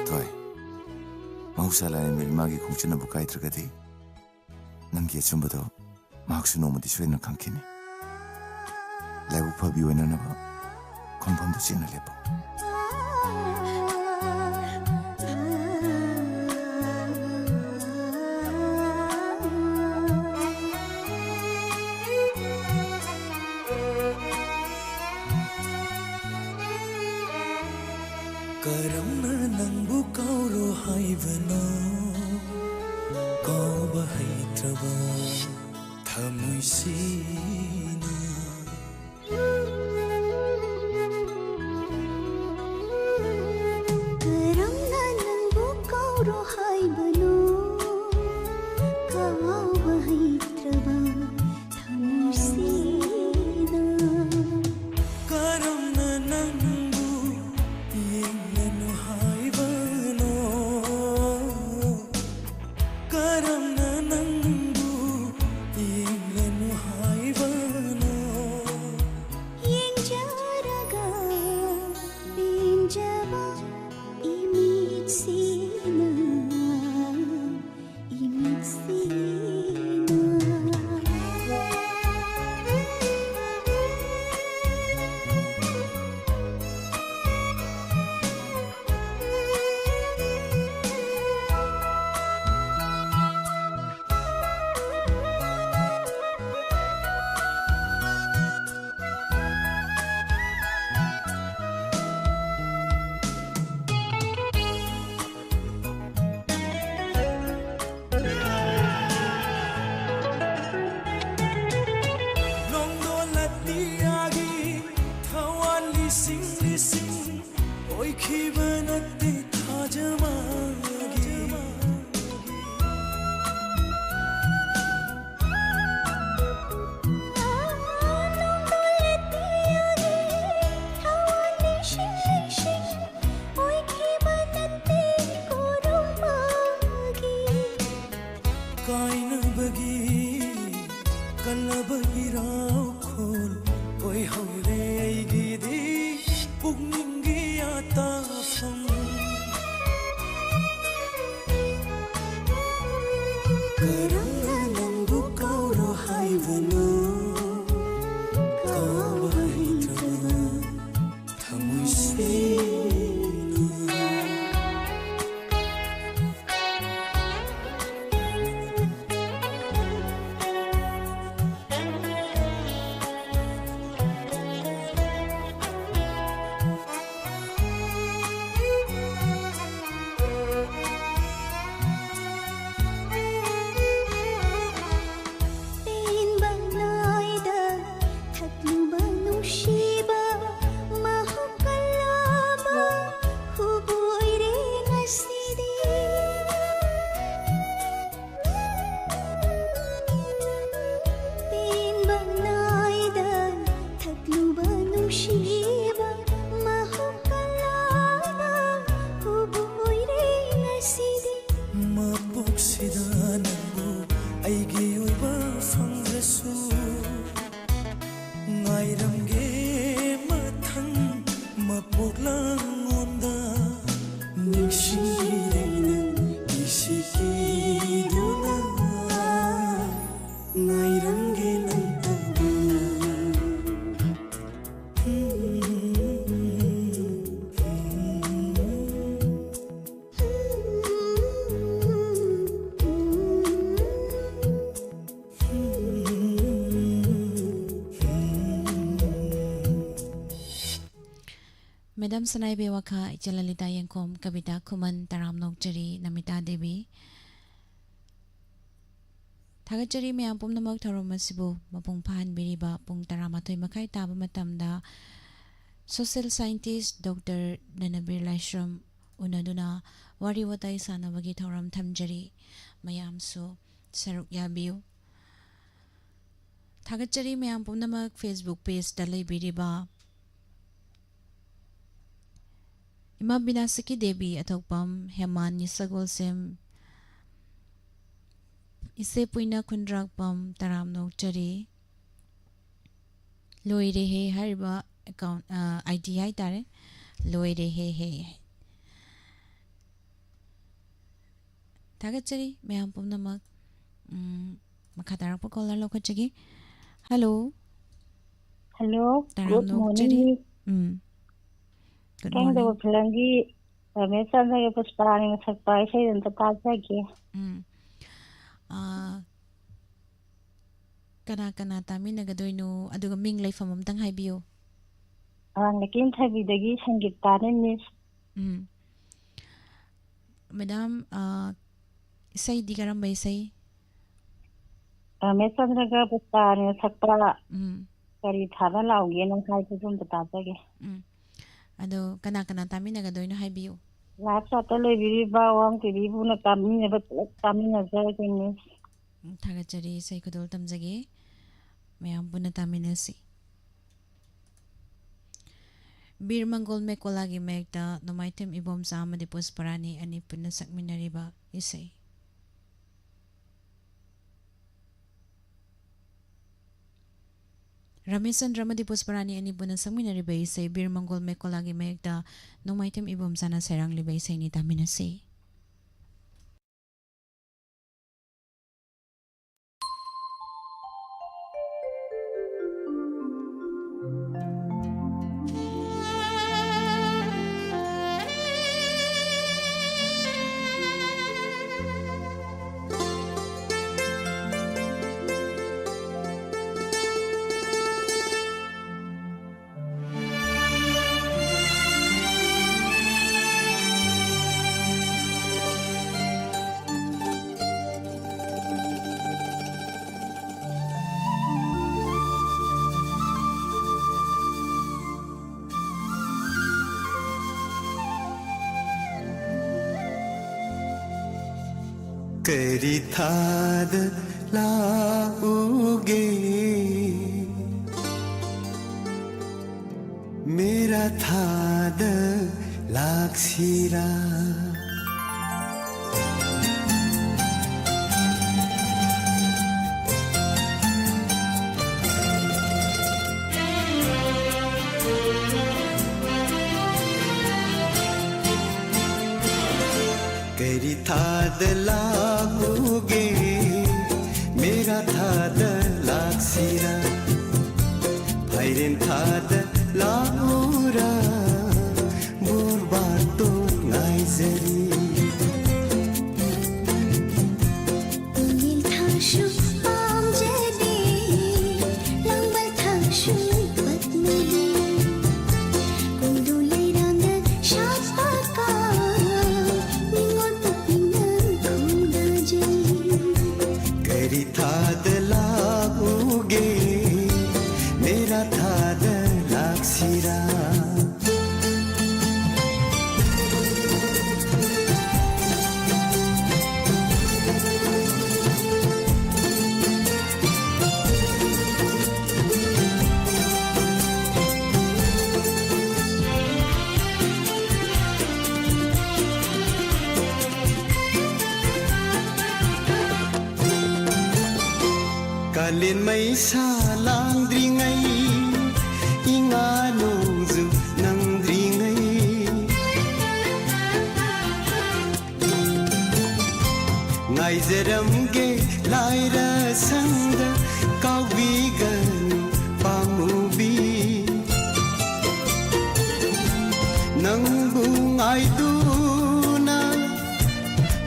ꯊꯣꯏ, ꯃꯍꯧꯁꯥ ꯂꯥꯏꯔꯦꯝꯕꯤ ꯏꯃꯥꯒꯤ ꯈꯣꯡꯆꯠꯅꯕꯨ ꯀꯥꯏꯗ꯭ꯔꯒꯗꯤ, ꯅꯪꯒꯤ ꯑꯆꯨꯝꯕꯗꯣ ꯃꯍꯥꯛꯁꯨ ꯅꯣꯡꯃꯗꯤ ꯁꯣꯏꯗꯅ ꯈꯪꯈꯤꯅꯤ꯫ ꯂꯥꯏꯕꯛ ꯐꯕꯤ ꯑꯣꯏꯅꯅꯕ ꯈꯣꯡꯐꯝꯗꯨ ꯆꯦꯠꯅ ꯂꯦꯞꯄꯨ꯫ ꯀꯔꯝꯅ ꯅꯪꯕꯨ ꯀꯥꯎꯔꯣ ꯍꯥꯏꯕꯅꯣ? ꯀꯥꯎꯕ ꯍꯩꯇ꯭ꯔꯕ ꯊꯃꯣꯏꯁꯤꯅ꯫ ꯀꯔꯝꯅ ꯅꯪꯕꯨ ꯀꯥꯎꯔꯣ ꯍꯥꯏꯕꯅꯣ? ꯀꯥꯎꯕ ꯍꯩꯇ꯭ꯔꯕ ꯊꯃꯣꯏꯁꯤꯅ꯫ ꯀꯔꯝꯅ ꯅꯪꯕꯨ ꯌꯦꯡꯂꯅꯨ ꯍꯥꯏꯕꯅꯣ? ꯀꯔꯝꯅ ꯅꯪꯕꯨ ꯌꯦꯡꯂꯅꯨ ꯍꯥꯏꯕꯅꯣ? ꯌꯦꯡꯖꯔꯒ ꯄꯦꯟꯖꯕ ꯏꯃꯤꯠꯁꯤꯅ, ꯏꯃꯤꯠꯁꯤꯅ꯫ ꯅꯣꯡꯗꯣꯜ ꯑꯇꯤꯌꯥꯒꯤ ꯊꯋꯥꯟ ꯂꯤꯁꯤꯡ ꯂꯤꯁꯤꯡ ꯑꯣꯏꯈꯤꯕ ꯅꯠꯇꯦ ꯊꯥꯖ ꯃꯥꯒꯤ꯫ ꯅꯣꯡꯗꯣꯜ ꯑꯇꯤꯌꯥꯒꯤ ꯊꯋꯥꯟ ꯂꯤꯁꯤꯡ ꯂꯤꯁꯤꯡ ꯑꯣꯏꯈꯤꯕ ꯅꯠꯇꯦ ꯀꯣꯔꯨꯝꯕꯒꯤ꯫ ꯀꯥꯏꯅꯕꯒꯤ ꯀꯜꯂꯕ ꯏꯔꯥꯎꯈꯣꯜ ꯑꯣꯏꯍꯧꯔꯦ ꯑꯩꯒꯤꯗꯤ ꯄꯨꯛꯅꯤꯡꯒꯤ ꯑꯇꯥꯐꯝ꯫ ꯗꯝ ꯁꯅꯥꯏꯕꯦ ꯋꯥꯈꯥ, ꯏꯆꯦ ꯂꯂꯤꯇꯥ ꯌꯦꯡꯈꯣꯝ, ꯀꯕꯤꯇꯥ ꯈꯨꯃꯟ, ꯇꯔꯥꯝ ꯅꯣꯛꯆꯔꯤ, ꯅꯃꯤꯇꯥ ꯗꯦꯕꯤ꯫ ꯊꯥꯒꯠꯆꯔꯤ ꯃꯌꯥꯝ ꯄꯨꯝꯅꯃꯛ ꯊꯧꯔꯝ ꯑꯁꯤꯕꯨ ꯃꯄꯨꯡ ꯐꯥꯍꯟꯕꯤꯔꯤꯕ ꯄꯨꯡ ꯇꯔꯥꯃꯥꯊꯣꯏ ꯃꯈꯥꯏ ꯇꯥꯕ ꯃꯇꯝꯗ social scientist Doctor ꯅꯅꯕꯤꯔ ꯂꯥꯏꯁ꯭ꯔꯝ ꯎꯅꯗꯨꯅ ꯋꯥꯔꯤ ꯋꯥꯇꯥꯏ ꯁꯥꯟꯅꯕꯒꯤ ꯊꯧꯔꯝ ꯊꯝꯖꯔꯤ꯫ ꯃꯌꯥꯝꯁꯨ ꯁꯔꯨꯛ ꯌꯥꯕꯤꯌꯨ꯫ ꯊꯥꯒꯠꯆꯔꯤ ꯃꯌꯥꯝ ꯄꯨꯝꯅꯃꯛ Facebook pageꯇ ꯂꯩꯕꯤꯔꯤꯕ ꯏꯃꯥ ꯕꯤꯅꯥꯁꯀꯤ ꯗꯦꯕꯤ, ꯑꯊꯣꯛꯄꯝ ꯍꯦꯃꯥꯟ, ꯅꯤꯁꯒꯣꯜꯁꯦꯝ, ꯏꯆꯦ ꯄꯨꯏꯅ ꯈꯨꯟꯗ꯭ꯔꯥꯛꯄꯝ, ꯇꯔꯥꯝ ꯅꯣꯛꯆꯔꯤ꯫ ꯂꯣꯏꯔꯦꯍꯦ ꯍꯥꯏꯔꯤꯕ account, ꯑ, ID ꯍꯥꯏꯇꯥꯔꯦ꯫ ꯂꯣꯏꯔꯦꯍꯦ ꯍꯦ꯫ ꯊꯥꯒꯠꯆꯔꯤ ꯃꯌꯥꯝ ꯄꯨꯝꯅꯃꯛ꯫ ꯎꯝ, ꯃꯈꯥ ꯇꯥꯔꯛꯄ caller ꯂꯧꯈꯠꯆꯒꯦ꯫ Hello꯫ Hello, ꯇꯔꯥꯝ good ꯅꯣꯛꯆꯔꯤ꯫ Morning꯫ ꯎꯝ꯫ Good ꯈꯪꯗꯕ morning꯫ ꯐꯤꯂꯝꯒꯤ ꯔꯃꯦꯁ ꯆꯟꯗ꯭ꯔꯒ ꯄꯨꯁꯄꯥꯔꯥꯅꯤꯅ ꯁꯛꯄ ꯏꯁꯩ ꯑꯝꯇ ꯇꯥꯖꯒꯦ꯫ ꯎꯝ꯫ ꯑꯥ, ꯀꯅꯥ ꯀꯅꯥ ꯇꯥꯃꯤꯟꯅꯒꯗꯣꯏꯅꯣ? ꯑꯗꯨꯒ ꯃꯤꯡ ꯂꯩꯐꯝ ꯑꯝꯇꯪ ꯍꯥꯏꯕꯤꯌꯨ꯫ ꯑꯥ, ꯂꯩꯀꯦꯝꯊꯥꯕꯤꯗꯒꯤ ꯁꯪꯒꯤꯇꯥꯅꯦ, miss꯫ ꯎꯝ꯫ Madam, ꯑꯥ, ꯏꯁꯩꯗꯤ ꯀꯔꯝꯕ ꯏꯁꯩ? ꯔꯃꯦꯁ ꯆꯟꯗ꯭ꯔꯒ ꯄꯨꯁꯄꯥꯔꯥꯅꯤꯅ ꯁꯛꯄ ꯎꯝ꯫ ꯀꯔꯤ ꯊꯥꯅ ꯂꯥꯎꯒꯦꯅ ꯍꯥꯏꯕꯗꯨ ꯑꯝꯇ ꯇꯥꯖꯒꯦ꯫ ꯎꯝ꯫ ꯑꯗꯣ ꯀꯅꯥ ꯀꯅꯥ ꯇꯥꯃꯤꯟꯅꯒꯗꯣꯏꯅꯣ ꯍꯥꯏꯕꯤꯌꯨ꯫ Live chatꯇ ꯂꯩꯕꯤꯔꯤꯕ ꯋꯥꯡ ꯇꯤꯚꯤ ꯄꯨꯟꯅ ꯇꯥꯃꯤꯟꯅꯕ ꯄꯨꯂꯞ ꯇꯥꯃꯤꯟꯅꯖꯔꯒꯦ, miss꯫ ꯎꯝ, ꯊꯥꯒꯠꯆꯔꯤ, ꯏꯁꯩ ꯈꯨꯗꯣꯜ ꯇꯝꯖꯒꯦ꯫ ꯃꯌꯥꯝ ꯄꯨꯟꯅ ꯇꯥꯃꯤꯟꯅꯁꯤ꯫ ꯕꯤꯔ ꯃꯪꯒꯣꯜ ꯃꯦꯀꯣꯂꯥꯒꯤ ꯃꯥꯌꯦꯛꯇ ꯅꯣꯡꯃꯥꯏꯊꯦꯝ ꯏꯕꯣꯝꯆꯥ ꯑꯃꯗꯤ ꯄꯨꯁꯄꯔꯥꯅꯤ ꯑꯅꯤ ꯄꯨꯟꯅ ꯁꯛꯃꯤꯟꯅꯔꯤꯕ ꯏꯁꯩ꯫ ꯔꯃꯦꯁ ꯆꯟꯗ꯭ꯔ ꯑꯃꯗꯤ ꯄꯨꯁꯄꯔꯥꯅꯤ ꯑꯅꯤ ꯄꯨꯟꯅ ꯁꯛꯃꯤꯟꯅꯔꯤꯕ ꯏꯁꯩ ꯕꯤꯔ ꯃꯪꯒꯣꯜ ꯃꯦꯀꯣꯂꯥꯒꯤ ꯃꯥꯌꯦꯛꯇ ꯅꯣꯡꯃꯥꯏꯊꯦꯝ ꯏꯕꯣꯝꯆꯥꯅ ꯁꯩꯔꯥꯡꯂꯤꯕ ꯏꯁꯩꯅꯤ, ꯇꯥꯃꯤꯟꯅꯁꯤ꯫ ꯀꯔꯤ ꯊꯥꯗ ꯂꯥꯛꯎꯒꯦ? ꯃꯦꯔꯥ ꯊꯥꯗ ꯂꯥꯛꯁꯤꯔꯥ? ꯀꯔꯤ ꯊꯥꯗ ꯂꯥꯛꯎꯒꯦ? ꯃꯦꯔꯥ ꯊꯥꯗ ꯂꯥꯛꯁꯤꯔꯥ? ꯐꯥꯏꯔꯦꯟ ꯊꯥꯗ ꯂꯥꯛꯎꯔꯥ? ꯕꯣꯔ ꯕꯥꯇꯣꯟ ꯉꯥꯏꯖꯔꯤ꯫ ꯏꯃꯦꯜ ꯊꯥꯁꯨ ꯄꯥꯝꯖꯗꯦ, ꯂꯥꯡꯕꯜ ꯊꯥꯁꯨ ꯄꯛꯅꯗꯦ꯫ ꯀꯣꯏꯔꯨ ꯂꯩꯔꯥꯡꯗ ꯁꯥꯠꯄ ꯀꯥ, ꯅꯤꯉꯣꯜ ꯄꯨꯛꯅꯤꯡꯅ ꯈꯣꯡꯗꯥꯖꯩ꯫ ꯀꯔꯤ ꯊꯥꯗ ꯂꯥꯛꯎꯒꯦ? ꯃꯦꯔꯥ ꯊꯥꯗ ꯂꯥꯛꯁꯤꯔꯥ? ꯀꯥꯂꯦꯟ ꯃꯩꯁꯥ ꯂꯥꯡꯗ꯭ꯔꯤꯉꯩ, ꯏꯉꯥ ꯅꯣꯡꯖꯨ ꯅꯪꯗ꯭ꯔꯤꯉꯩ, ꯉꯥꯏꯖꯔꯝꯒꯦ ꯂꯥꯏꯔ ꯁꯪꯗ, ꯀꯥꯎꯕꯤꯒꯅꯨ ꯄꯥꯝꯃꯨꯕꯤ꯫ ꯅꯪꯕꯨ ꯉꯥꯏꯗꯨꯅ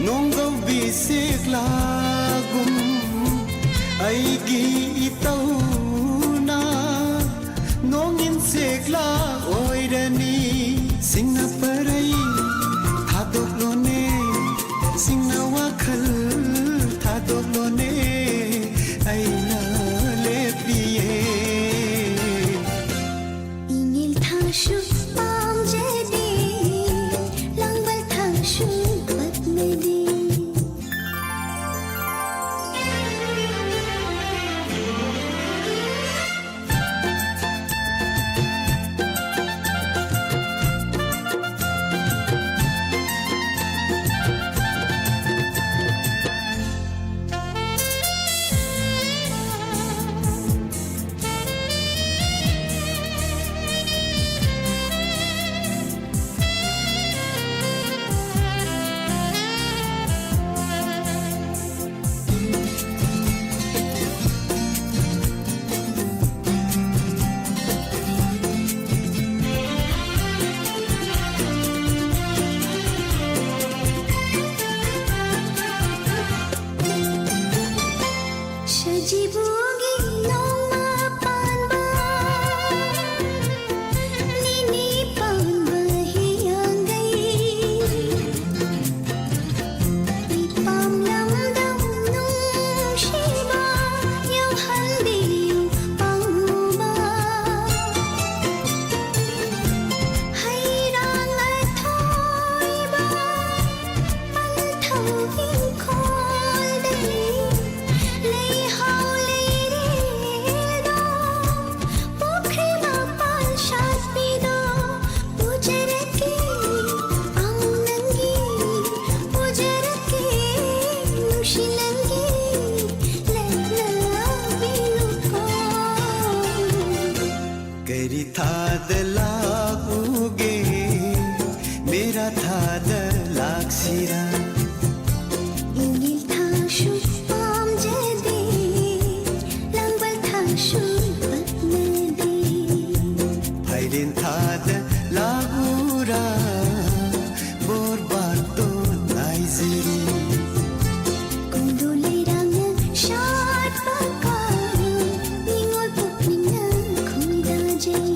ꯅꯣꯡꯒꯧꯕꯤ ꯁꯦꯛꯂꯥꯒꯨꯝ, ꯑꯩꯒꯤ ꯏꯇꯧꯅ ꯅꯣꯡꯏꯟ ꯁꯦꯛꯂꯥ ꯑꯣꯏꯔꯅꯤ꯫ ꯁꯤꯡꯅ ꯄꯔꯩ ꯊꯥꯗꯣꯛꯂꯣꯅꯦ, ꯁꯤꯡꯅ ꯋꯥꯈꯜ ꯊꯥꯗꯣꯛꯂꯣꯅꯦ, ꯑꯩꯅ ꯂꯦꯞꯂꯤꯌꯦ꯫ ꯏꯉꯦꯜ ꯊꯥꯁꯨ ꯄꯥꯝꯖꯗꯦ, ꯂꯥꯡꯕꯜ ꯊꯥꯁꯨ ꯄꯛꯅꯗꯦ꯫ ꯊꯥꯗ ꯂꯥꯛꯁꯤꯔꯥ? ꯏꯪꯒꯤꯜ ꯊꯥꯡꯁꯨ ꯄꯥꯝꯖꯗꯦ, ꯂꯥꯡꯕꯜ ꯊꯥꯡꯁꯨ ꯄꯛꯅꯗꯦ꯫ ꯐꯥꯏꯔꯦꯟ ꯊꯥꯗ ꯂꯥꯛꯎꯔꯥ? ꯕꯣꯔꯕꯥꯇꯣꯟ ꯉꯥꯏꯖꯔꯤ꯫ ꯀꯣꯟꯗꯣ ꯂꯩꯔꯥꯡꯅ ꯁꯥꯠꯄ ꯀꯥꯏꯅ, ꯅꯤꯉꯣꯜ ꯄꯨꯛꯅꯤꯡꯅ ꯈꯣꯏꯗꯥꯖꯩ꯫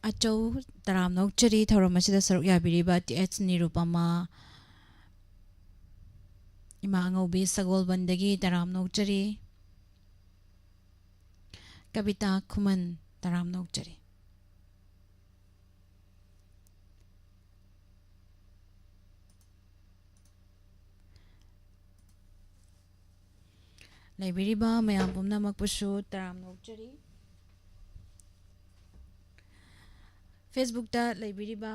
ꯑꯆꯧ ꯇꯔꯥꯝꯅ ꯑꯣꯛꯆꯔꯤ꯫ ꯊꯧꯔꯝ ꯑꯁꯤꯗ ꯁꯔꯨꯛ ꯌꯥꯕꯤꯔꯤꯕ ꯇꯤ ꯑꯦꯆ ꯅꯤꯔꯨꯄꯃꯥ, ꯏꯃꯥ ꯑꯉꯧꯕꯤ ꯁꯒꯣꯜꯕꯟꯗꯒꯤ ꯇꯔꯥꯝꯅ ꯑꯣꯛꯆꯔꯤ꯫ ꯀꯕꯤꯇꯥ ꯈꯨꯃꯟ ꯇꯔꯥꯝꯅ ꯑꯣꯛꯆꯔꯤ꯫ ꯂꯩꯕꯤꯔꯤꯕ ꯃꯌꯥꯝ ꯄꯨꯝꯅꯃꯛꯄꯨꯁꯨ ꯇꯔꯥꯝꯅ ꯑꯣꯛꯆꯔꯤ꯫ ꯐꯦꯁꯕꯨꯛꯇ ꯂꯩꯕꯤꯔꯤꯕ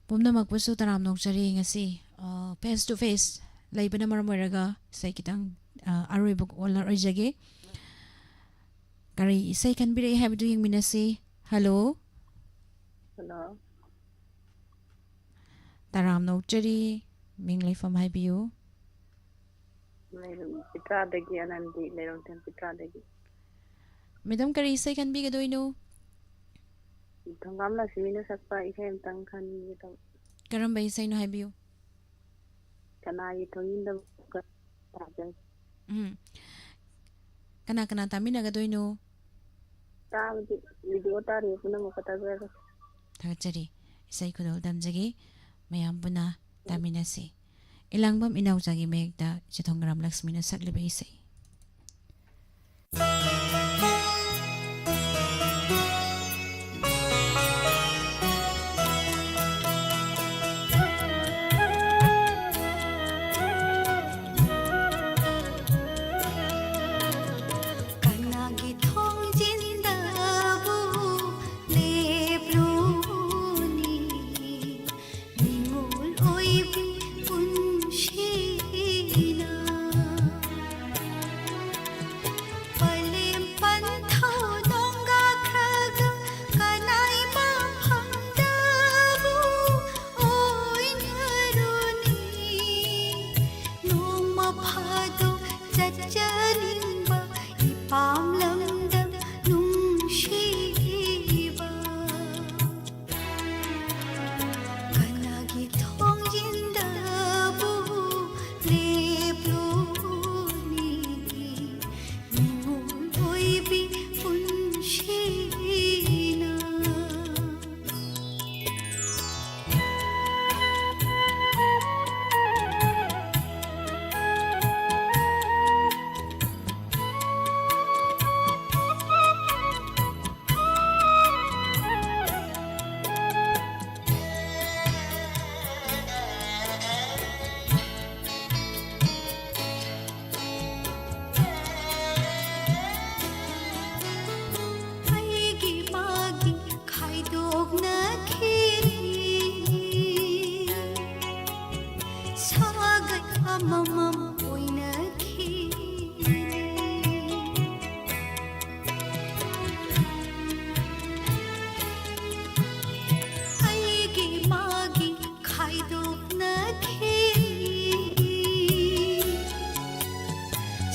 ꯄꯨꯝꯅꯃꯛꯄꯨꯁꯨ ꯇꯔꯥꯝꯅ ꯑꯣꯛꯆꯔꯤ꯫ ꯉꯁꯤ, ꯑ, face to face ꯂꯩꯕꯅ ꯃꯔꯝ ꯑꯣꯏꯔꯒ ꯏꯁꯩ ꯈꯤꯇꯪ, ꯑ, ꯑꯔꯣꯏꯕ caller ꯑꯣꯏꯖꯒꯦ꯫ ꯀꯔꯤ ꯏꯁꯩ ꯈꯟꯕꯤꯔꯛꯏ ꯍꯥꯏꯕꯗꯨ ꯌꯦꯡꯃꯤꯟꯅꯁꯤ꯫ ꯍꯜꯂꯣ꯫ ꯍꯜꯂꯣ꯫ ꯇꯔꯥꯝꯅ ꯑꯣꯛꯆꯔꯤ꯫ ꯃꯤꯡ ꯂꯩꯐꯝ ꯍꯥꯏꯕꯤꯌꯨ꯫ ꯂꯩꯔꯣꯡ ꯄꯤꯇ꯭ꯔꯥꯗꯒꯤ ꯑꯅꯟꯗꯤ, ꯂꯩꯔꯣꯡꯊꯦꯝ ꯄꯤꯇ꯭ꯔꯥꯗꯒꯤ꯫ ꯃꯦꯗꯥꯝ, ꯀꯔꯤ ꯏꯁꯩ ꯈꯟꯕꯤꯒꯗꯣꯏꯅꯣ? ꯊꯣꯡꯒꯥꯝ ꯂꯛꯁꯃꯤꯅ ꯁꯛꯄ ꯏꯁꯩ ꯑꯝꯇꯪ ꯈꯟꯒꯦ ꯇꯧꯕ꯫ ꯀꯔꯝꯕ ꯏꯁꯩꯅꯣ ꯍꯥꯏꯕꯤꯌꯨ꯫ ꯀꯅꯥꯒꯤ ꯊꯣꯡꯖꯤꯟꯗ ꯇꯥꯖꯩ꯫ ꯎꯝ꯫ ꯀꯅꯥ ꯀꯅꯥ ꯇꯥꯃꯤꯟꯅꯒꯗꯣꯏꯅꯣ? ꯇꯥꯕꯗꯤ video ꯇꯥꯔꯤꯕ ꯄꯨꯝꯅꯃꯛꯀ ꯇꯥꯖꯔꯒꯦ꯫ ꯊꯥꯒꯠꯆꯔꯤ꯫ ꯏꯁꯩ ꯈꯨꯗꯣꯜ ꯇꯝꯖꯒꯦ꯫ ꯃꯌꯥꯝ ꯄꯨꯟꯅ ꯇꯥꯃꯤꯟꯅꯁꯤ꯫ ꯏꯂꯥꯡꯕꯝ ꯏꯅꯥꯎꯆꯥꯒꯤ ꯃꯌꯦꯛꯇ ꯏꯆꯦ ꯊꯣꯡꯒ꯭ꯔꯥꯝ ꯂꯛꯁꯃꯤꯅ ꯁꯛꯂꯤꯕ ꯏꯁꯩ꯫ ꯀꯅꯥꯒꯤ ꯊꯣꯡꯖꯤꯟꯗꯕꯨ ꯂꯦꯞꯂꯨꯅꯤ? ꯅꯤꯡꯉꯣꯜ ꯑꯣꯏꯕꯤ ꯄꯨꯟꯁꯤꯅ ꯄꯂꯦꯝ ꯄꯟꯊꯧ ꯅꯣꯡꯒꯥꯈ꯭ꯔꯒ ꯀꯅꯥꯏ ꯃꯐꯝꯗꯕꯨ ꯑꯣꯏꯅꯔꯨꯅꯤ? ꯅꯣꯡꯃ ꯐꯥꯗꯣꯛ ꯆꯠꯆꯅꯤꯡꯕ ꯏꯄꯥꯝ ꯂꯝꯗꯝ ꯅꯨꯡꯁꯤꯕ꯫ ꯀꯅꯥꯒꯤ ꯊꯣꯡꯖꯤꯟꯗꯕꯨ ꯂꯦꯞꯂꯨꯅꯤ? ꯅꯤꯡꯉꯣꯜ ꯑꯣꯏꯕꯤ ꯄꯨꯟꯁꯤꯅ꯫ ꯑꯩꯒꯤ ꯃꯥꯒꯤ ꯈꯥꯏꯗꯣꯛꯅꯈꯤ꯫ ꯁꯥꯒꯩ ꯑꯃꯃꯝ ꯑꯣꯏꯅꯈꯤ꯫ ꯑꯩꯒꯤ ꯃꯥꯒꯤ ꯈꯥꯏꯗꯣꯛꯅꯈꯤ꯫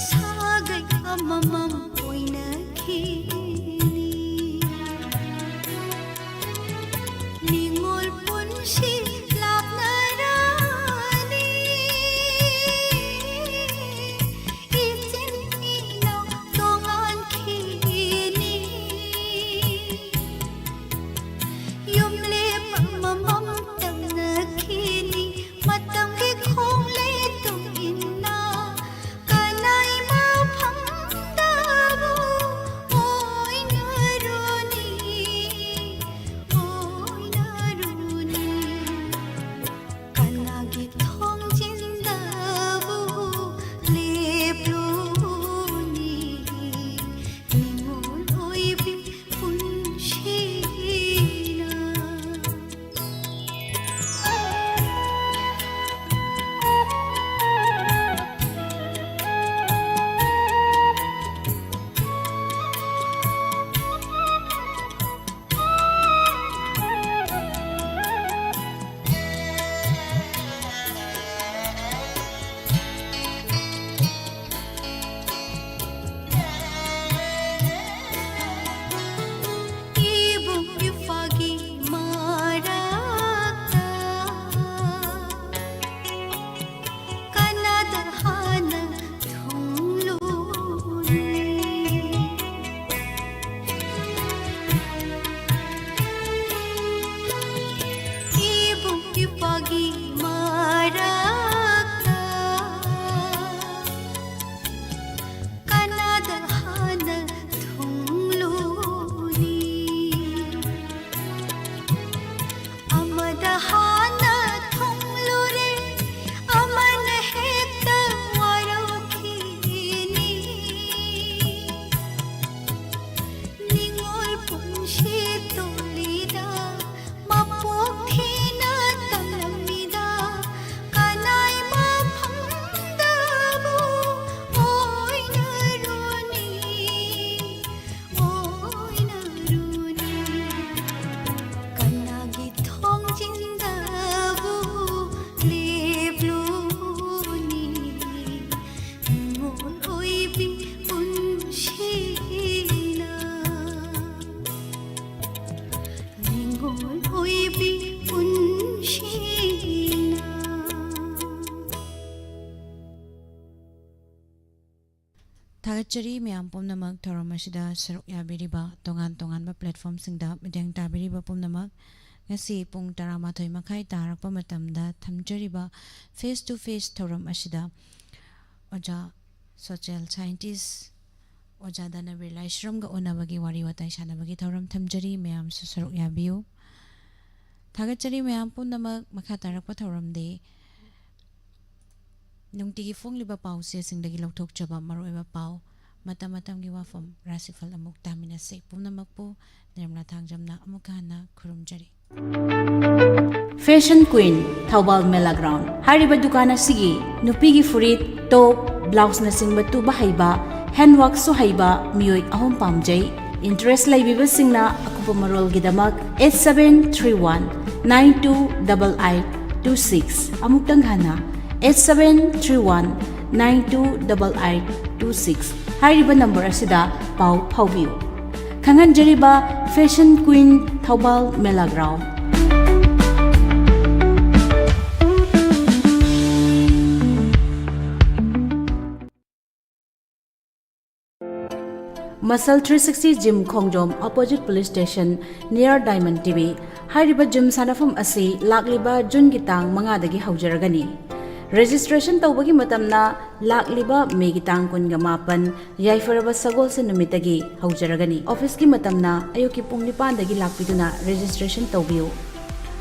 ꯁꯥꯒꯩ ꯑꯃꯃꯝ ꯑꯣꯏꯅꯈꯤꯅꯤ꯫ ꯅꯤꯡꯉꯣꯜ ꯄꯨꯟꯁꯤ ꯂꯥꯞꯅꯔꯅꯤ꯫ ꯏꯆꯤꯟ ꯏꯅꯥꯎ ꯇꯣꯉꯥꯟꯈꯤꯅꯤ꯫ ꯌꯨꯝꯂꯦꯞ ꯑꯃꯃꯝ ꯇꯝꯅꯈꯤꯅꯤ꯫ ꯃꯇꯝꯒꯤ ꯈꯣꯡ ꯊꯥꯒꯠꯆꯔꯤ ꯃꯌꯥꯝ ꯄꯨꯝꯅꯃꯛ ꯊꯧꯔꯝ ꯑꯁꯤꯗ ꯁꯔꯨꯛ ꯌꯥꯕꯤꯔꯤꯕ ꯇꯣꯉꯥꯟ ꯇꯣꯉꯥꯟꯕ platformꯁꯤꯡꯗ ꯃꯤꯠꯌꯦꯡ ꯇꯥꯕꯤꯔꯤꯕ ꯄꯨꯝꯅꯃꯛ꯫ ꯉꯁꯤ ꯄꯨꯡ ꯇꯔꯥꯃꯥꯊꯣꯏ ꯃꯈꯥꯏ ꯇꯥꯔꯛꯄ ꯃꯇꯝꯗ ꯊꯝꯖꯔꯤꯕ face to face ꯊꯧꯔꯝ ꯑꯁꯤꯗ ꯑꯣꯖꯥ social scientist ꯑꯣꯖꯥ ꯗꯥꯅꯕꯤꯔ ꯂꯥꯏꯁ꯭ꯔꯝꯒ ꯎꯅꯕꯒꯤ ꯋꯥꯔꯤ ꯋꯥꯇꯥꯏ ꯁꯥꯟꯅꯕꯒꯤ ꯊꯧꯔꯝ ꯊꯝꯖꯔꯤ꯫ ꯃꯌꯥꯝꯁꯨ ꯁꯔꯨꯛ ꯌꯥꯕꯤꯌꯨ꯫ ꯊꯥꯒꯠꯆꯔꯤ ꯃꯌꯥꯝ ꯄꯨꯝꯅꯃꯛ꯫ ꯃꯈꯥ ꯇꯥꯔꯛꯄ ꯊꯧꯔꯝꯗꯤ ꯅꯨꯡꯇꯤꯒꯤ ꯐꯣꯡꯂꯤꯕ ꯄꯥꯎ ꯆꯦꯁꯤꯡꯗꯒꯤ ꯂꯧꯊꯣꯛꯆꯕ ꯃꯔꯨꯑꯣꯏꯕ ꯄꯥꯎ, ꯃꯇꯝ ꯃꯇꯝꯒꯤ ꯋꯥꯐꯝ, ꯔꯥꯁꯤꯐꯜ ꯑꯃꯨꯛ ꯇꯥꯃꯤꯟꯅꯁꯤ꯫ ꯄꯨꯝꯅꯃꯛꯄꯨ ꯅꯤꯔꯃꯂꯥ ꯊꯥꯡꯖꯝꯅ ꯑꯃꯨꯛꯀ ꯍꯟꯅ ꯈꯨꯔꯨꯝꯖꯔꯤ꯫ Fashion Queen, ꯊꯧꯕꯥꯜ ꯃꯦꯂꯥ ꯒ꯭ꯔꯥꯎꯟ꯫ ꯍꯥꯏꯔꯤꯕ ꯗꯨꯀꯥꯟ ꯑꯁꯤꯒꯤ ꯅꯨꯄꯤꯒꯤ ꯐꯨꯔꯤꯠ, ꯇꯣꯞ, ꯕ꯭ꯂꯥꯎꯁꯅꯆꯤꯡꯕ ꯇꯨꯕ ꯍꯩꯕ, ꯍꯦꯟꯋꯥꯛꯁꯨ ꯍꯩꯕ ꯃꯤꯑꯣꯏ ꯑꯍꯨꯝ ꯄꯥꯝꯖꯩ꯫ ꯏꯟꯇꯔꯦꯁ ꯂꯩꯕꯤꯕꯁꯤꯡꯅ ꯑꯀꯨꯞꯄ ꯃꯔꯣꯜꯒꯤꯗꯃꯛ eight seven three one nine two double eight two six, ꯑꯃꯨꯛꯇꯪ ꯍꯟꯅ eight seven three one nine two double eight two six ꯍꯥꯏꯔꯤꯕ ꯅꯝꯕꯔ ꯑꯁꯤꯗ ꯄꯥꯎ ꯐꯥꯎꯕꯤꯌꯨ꯫ ꯈꯪꯍꯟꯖꯔꯤꯕ Fashion Queen, ꯊꯧꯕꯥꯜ ꯃꯦꯂꯥ ground. Muscle three sixty Gym, ꯈꯣꯡꯖꯣꯝ, opposite police station, near Diamond T V꯫ ꯍꯥꯏꯔꯤꯕ gym ꯁꯥꯟꯅꯐꯝ ꯑꯁꯤ ꯂꯥꯛꯂꯤꯕ ꯖꯨꯟꯒꯤ ꯇꯥꯡ ꯃꯉꯥꯗꯒꯤ ꯍꯧꯖꯔꯒꯅꯤ꯫ Registration ꯇꯧꯕꯒꯤ ꯃꯇꯝꯅ ꯂꯥꯛꯂꯤꯕ ꯃꯦꯒꯤ ꯇꯥꯡ ꯀꯨꯟꯒ ꯃꯥꯄꯟ, ꯌꯥꯏꯐꯔꯕ ꯁꯒꯣꯜꯁꯦꯟ ꯅꯨꯃꯤꯠꯇꯒꯤ ꯍꯧꯖꯔꯒꯅꯤ꯫ Officeꯀꯤ ꯃꯇꯝꯅ ꯑꯌꯨꯛꯀꯤ ꯄꯨꯡ ꯅꯤꯄꯥꯟꯗꯒꯤ ꯂꯥꯛꯄꯤꯗꯨꯅ registration ꯇꯧꯕꯤꯌꯨ꯫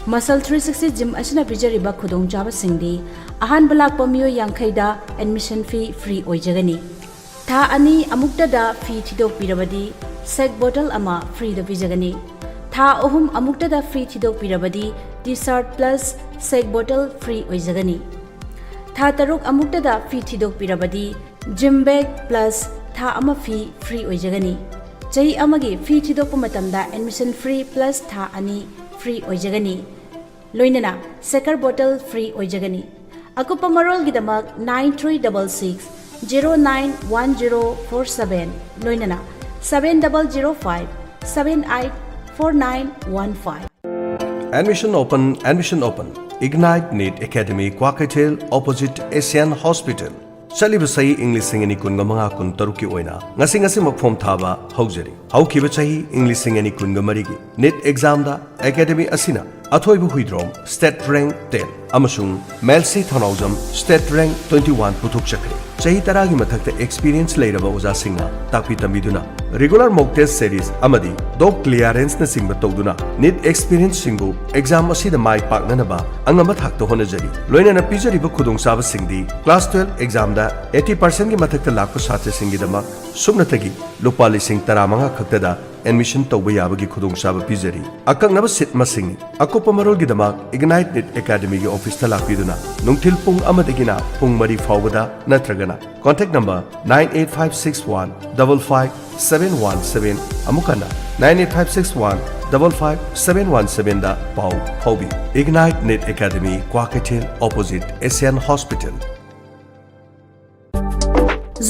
Muscle three sixty Gym ꯑꯁꯤꯅ ꯄꯤꯖꯔꯤꯕ ꯈꯨꯗꯣꯡꯆꯥꯕꯁꯤꯡꯗꯤ: ꯑꯍꯥꯟꯕ ꯂꯥꯛꯄ ꯃꯤꯑꯣꯏ ꯌꯥꯡꯈꯩꯗ admission fee free ꯑꯣꯏꯖꯒꯅꯤ꯫ ꯊꯥ ꯑꯅꯤ ꯑꯃꯨꯛꯇꯗ fee ꯊꯤꯗꯣꯛꯄꯤꯔꯕꯗꯤ ꯁꯦꯛ ꯕꯣꯇꯜ ꯑꯃ freeꯗ ꯄꯤꯖꯒꯅꯤ꯫ ꯊꯥ ꯑꯍꯨꯝ ꯑꯃꯨꯛꯇꯗ fee ꯊꯤꯗꯣꯛꯄꯤꯔꯕꯗꯤ T-shirt plus ꯁꯦꯛ ꯕꯣꯇꯜ free ꯑꯣꯏꯖꯒꯅꯤ꯫ ꯊꯥ ꯇꯔꯨꯛ ꯑꯃꯨꯛꯇꯗ fee ꯊꯤꯗꯣꯛꯄꯤꯔꯕꯗꯤ gym bag plus ꯊꯥ ꯑꯃ fee free ꯑꯣꯏꯖꯒꯅꯤ꯫ ꯆꯍꯤ ꯑꯃꯒꯤ fee ꯊꯤꯗꯣꯛꯄ ꯃꯇꯝꯗ admission fee plus ꯊꯥ ꯑꯅꯤ free ꯑꯣꯏꯖꯒꯅꯤ꯫ ꯂꯣꯏꯅꯅ ꯁꯦꯀꯔ ꯕꯣꯇꯜ free ꯑꯣꯏꯖꯒꯅꯤ꯫ ꯑꯀꯨꯞꯄ ꯃꯔꯣꯜꯒꯤꯗꯃꯛ nine three double six zero nine one zero four seven, ꯂꯣꯏꯅꯅ seven double zero five seven eight four nine one five꯫ Admission open, admission open. Ignite NEET Academy, Kwakeithel, opposite Asian Hospital. ꯆꯠꯂꯤꯕ ꯆꯍꯤ ꯏꯪ ꯂꯤꯁꯤꯡ ꯑꯅꯤ ꯀꯨꯟꯒ ꯃꯉꯥ ꯀꯨꯟ ꯇꯔꯨꯛꯀꯤ ꯑꯣꯏꯅ ꯉꯁꯤ ꯉꯁꯤꯃꯛ ꯐꯣꯝ ꯊꯥꯕ ꯍꯧꯖꯔꯤ꯫ ꯍꯧꯈꯤꯕ ꯆꯍꯤ ꯏꯪ ꯂꯤꯁꯤꯡ ꯑꯅꯤ ꯀꯨꯟꯒ ꯃꯔꯤꯒꯤ ꯅꯤꯠ ꯑꯦꯛꯖꯥꯝꯗ ꯑꯦꯀꯥꯗꯦꯃꯤ ꯑꯁꯤꯅ ꯑꯊꯣꯏꯕ ꯍꯨꯏꯗ꯭ꯔꯣꯝ ꯁ꯭ꯇꯦꯠ ꯔꯦꯡꯛ ꯇꯦꯟ ꯑꯃꯁꯨꯡ ꯃꯦꯜꯁꯤ ꯊꯧꯅꯥꯎꯖꯝ ꯁ꯭ꯇꯦꯠ ꯔꯦꯡꯛ ꯇ꯭ꯋꯦꯟꯇꯤ ꯋꯥꯟ ꯄꯨꯊꯣꯛꯆꯈ꯭ꯔꯦ꯫ ꯆꯍꯤ ꯇꯔꯥꯒꯤ ꯃꯊꯛꯇ ꯑꯦꯛꯁꯄꯤꯔꯤꯌꯦꯟꯁ ꯂꯩꯔꯕ ꯑꯣꯖꯥꯁꯤꯡꯅ ꯇꯥꯛꯄꯤ ꯇꯝꯕꯤꯗꯨꯅ ꯔꯤꯒꯨꯂꯔ ꯃꯣꯛ ꯇꯦꯁ ꯁꯦꯔꯤꯁ ꯑꯃꯗꯤ ꯗꯣꯞ ꯀ꯭ꯂꯤꯌꯥꯔꯦꯟꯁꯅꯆꯤꯡꯕ ꯇꯧꯗꯨꯅ ꯅꯤꯠ ꯑꯦꯛꯁꯄꯤꯔꯤꯌꯦꯟꯁꯁꯤꯡꯕꯨ ꯑꯦꯛꯖꯥꯝ ꯑꯁꯤꯗ ꯃꯥꯏ ꯄꯥꯛꯅꯅꯕ ꯑꯉꯝꯕ ꯊꯥꯛꯇ ꯍꯣꯠꯅꯖꯔꯤ꯫ ꯂꯣꯏꯅꯅ ꯄꯤꯖꯔꯤꯕ ꯈꯨꯗꯣꯡꯆꯥꯕꯁꯤꯡꯗꯤ ꯀ꯭ꯂꯥꯁ ꯇꯨꯋꯦꯜꯐ ꯑꯦꯛꯖꯥꯝꯗ ꯑꯩꯠꯇꯤ ꯄꯥꯔꯁꯦꯟꯒꯤ ꯃꯊꯛꯇ ꯂꯥꯛꯄ ꯁꯥꯇ꯭ꯔꯁꯤꯡꯒꯤꯗꯃꯛ ꯁꯨꯞꯅꯇꯒꯤ ꯂꯨꯄꯥ ꯂꯤꯁꯤꯡ ꯇꯔꯥꯃꯉꯥ ꯈꯛꯇꯗ ꯑꯦꯗꯃꯤꯁꯟ ꯇꯧꯕ ꯌꯥꯕꯒꯤ ꯈꯨꯗꯣꯡꯆꯥꯕ ꯄꯤꯖꯔꯤ꯫ ꯑꯀꯛꯅꯕ ꯁꯤꯠ ꯃꯁꯤꯡꯅꯤ꯫ ꯑꯀꯨꯞꯄ ꯃꯔꯣꯜꯒꯤꯗꯃꯛ ꯏꯒꯅꯥꯏꯠ ꯅꯤꯠ ꯑꯦꯀꯥꯗꯃꯤꯒꯤ ꯑꯣꯐꯤꯁꯇ ꯂꯥꯛꯄꯤꯗꯨꯅ ꯅꯨꯡꯊꯤꯜ ꯄꯨꯡ ꯑꯃꯗꯒꯤꯅ ꯄꯨꯡ ꯃꯔꯤ ꯐꯥꯎꯕꯗ ꯅꯠꯇ꯭ꯔꯒꯅ contact number nine eight five six one double five seven one seven, ꯑꯃꯨꯛ ꯍꯟꯅ nine eight five six one double five seven one ꯁꯚꯦꯟꯗ ꯄꯥꯎ ꯐꯥꯎꯕꯤꯌꯨ꯫ Ignite NEET academy, Kwakeithel, opposite Asian hospital.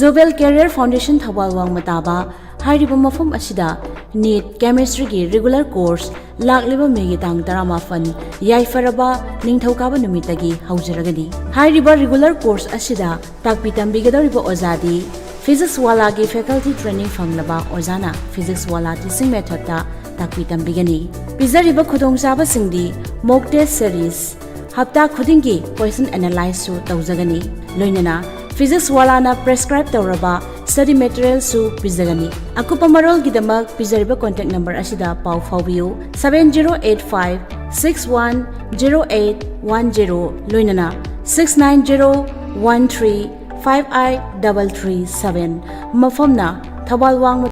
ꯖꯣꯕꯦꯜ ꯀꯦꯔꯤꯌꯔ ꯐꯥꯎꯟꯗꯦꯁꯟ ꯊꯧꯕꯥꯜ ꯋꯥꯡꯃ ꯇꯥꯕ ꯍꯥꯏꯔꯤꯕ ꯃꯐꯝ ꯑꯁꯤꯗ ꯅꯤꯠ ꯀꯦꯃꯤꯁꯇ꯭ꯔꯤꯒꯤ ꯔꯤꯒꯨꯂꯔ ꯀꯣꯔꯁ ꯂꯥꯛꯂꯤꯕ ꯃꯦꯒꯤ ꯇꯥꯡ ꯇꯔꯥꯃꯥꯄꯟ ꯌꯥꯏꯐꯔꯕ ꯅꯤꯡꯊꯧꯀꯥꯕ ꯅꯨꯃꯤꯠꯇꯒꯤ ꯍꯧꯖꯔꯒꯅꯤ꯫ ꯍꯥꯏꯔꯤꯕ ꯔꯤꯒꯨꯂꯔ ꯀꯣꯔꯁ ꯑꯁꯤꯗ ꯇꯥꯛꯄꯤ ꯇꯝꯕꯤꯒꯗꯧꯔꯤꯕ ꯑꯣꯖꯥꯗꯤ ꯐꯤꯖꯤꯛꯁ ꯋꯥꯂꯥꯒꯤ ꯐꯦꯀꯜꯇꯤ ꯇ꯭ꯔꯦꯅꯤꯡ ꯐꯪꯂꯕ ꯑꯣꯖꯥꯅ ꯐꯤꯖꯤꯛꯁ ꯋꯥꯂꯥ ꯇꯤꯆꯤꯡ ꯃꯦꯊꯗꯇ ꯇꯥꯛꯄꯤ ꯇꯝꯕꯤꯒꯅꯤ꯫ ꯄꯤꯖꯔꯤꯕ ꯈꯨꯗꯣꯡꯆꯥꯕꯁꯤꯡꯗꯤ ꯃꯣꯛ ꯇꯦꯁ ꯁꯦꯔꯤꯁ, ꯍꯞꯇꯥ ꯈꯨꯗꯤꯡꯒꯤ ꯀꯣꯏꯁꯟ ꯑꯦꯅꯥꯂꯥꯏꯖꯁꯨ ꯇꯧꯖꯒꯅꯤ꯫ ꯂꯣꯏꯅꯅ ꯐꯤꯖꯤꯛꯁ ꯋꯥꯂꯥꯅ ꯄ꯭ꯔꯦꯁꯀ꯭ꯔꯥꯏꯕ ꯇꯧꯔꯕ ꯁ꯭ꯇꯗꯤ ꯃꯦꯇꯔꯤꯌꯦꯜꯁꯨ ꯄꯤꯖꯒꯅꯤ꯫ ꯑꯀꯨꯞꯄ ꯃꯔꯣꯜꯒꯤꯗꯃꯛ ꯄꯤꯖꯔꯤꯕ ꯀꯣꯟꯇꯦꯛ ꯅꯝꯕꯔ ꯑꯁꯤꯗ ꯄꯥꯎ ꯐꯥꯎꯕꯤꯌꯨ, seven zero eight five six one zero eight one zero, ꯂꯣꯏꯅꯅ six nine zero one three five eight double three seven. ꯃꯐꯝꯅ ꯊꯧꯕꯥꯜ ꯋꯥꯡꯃ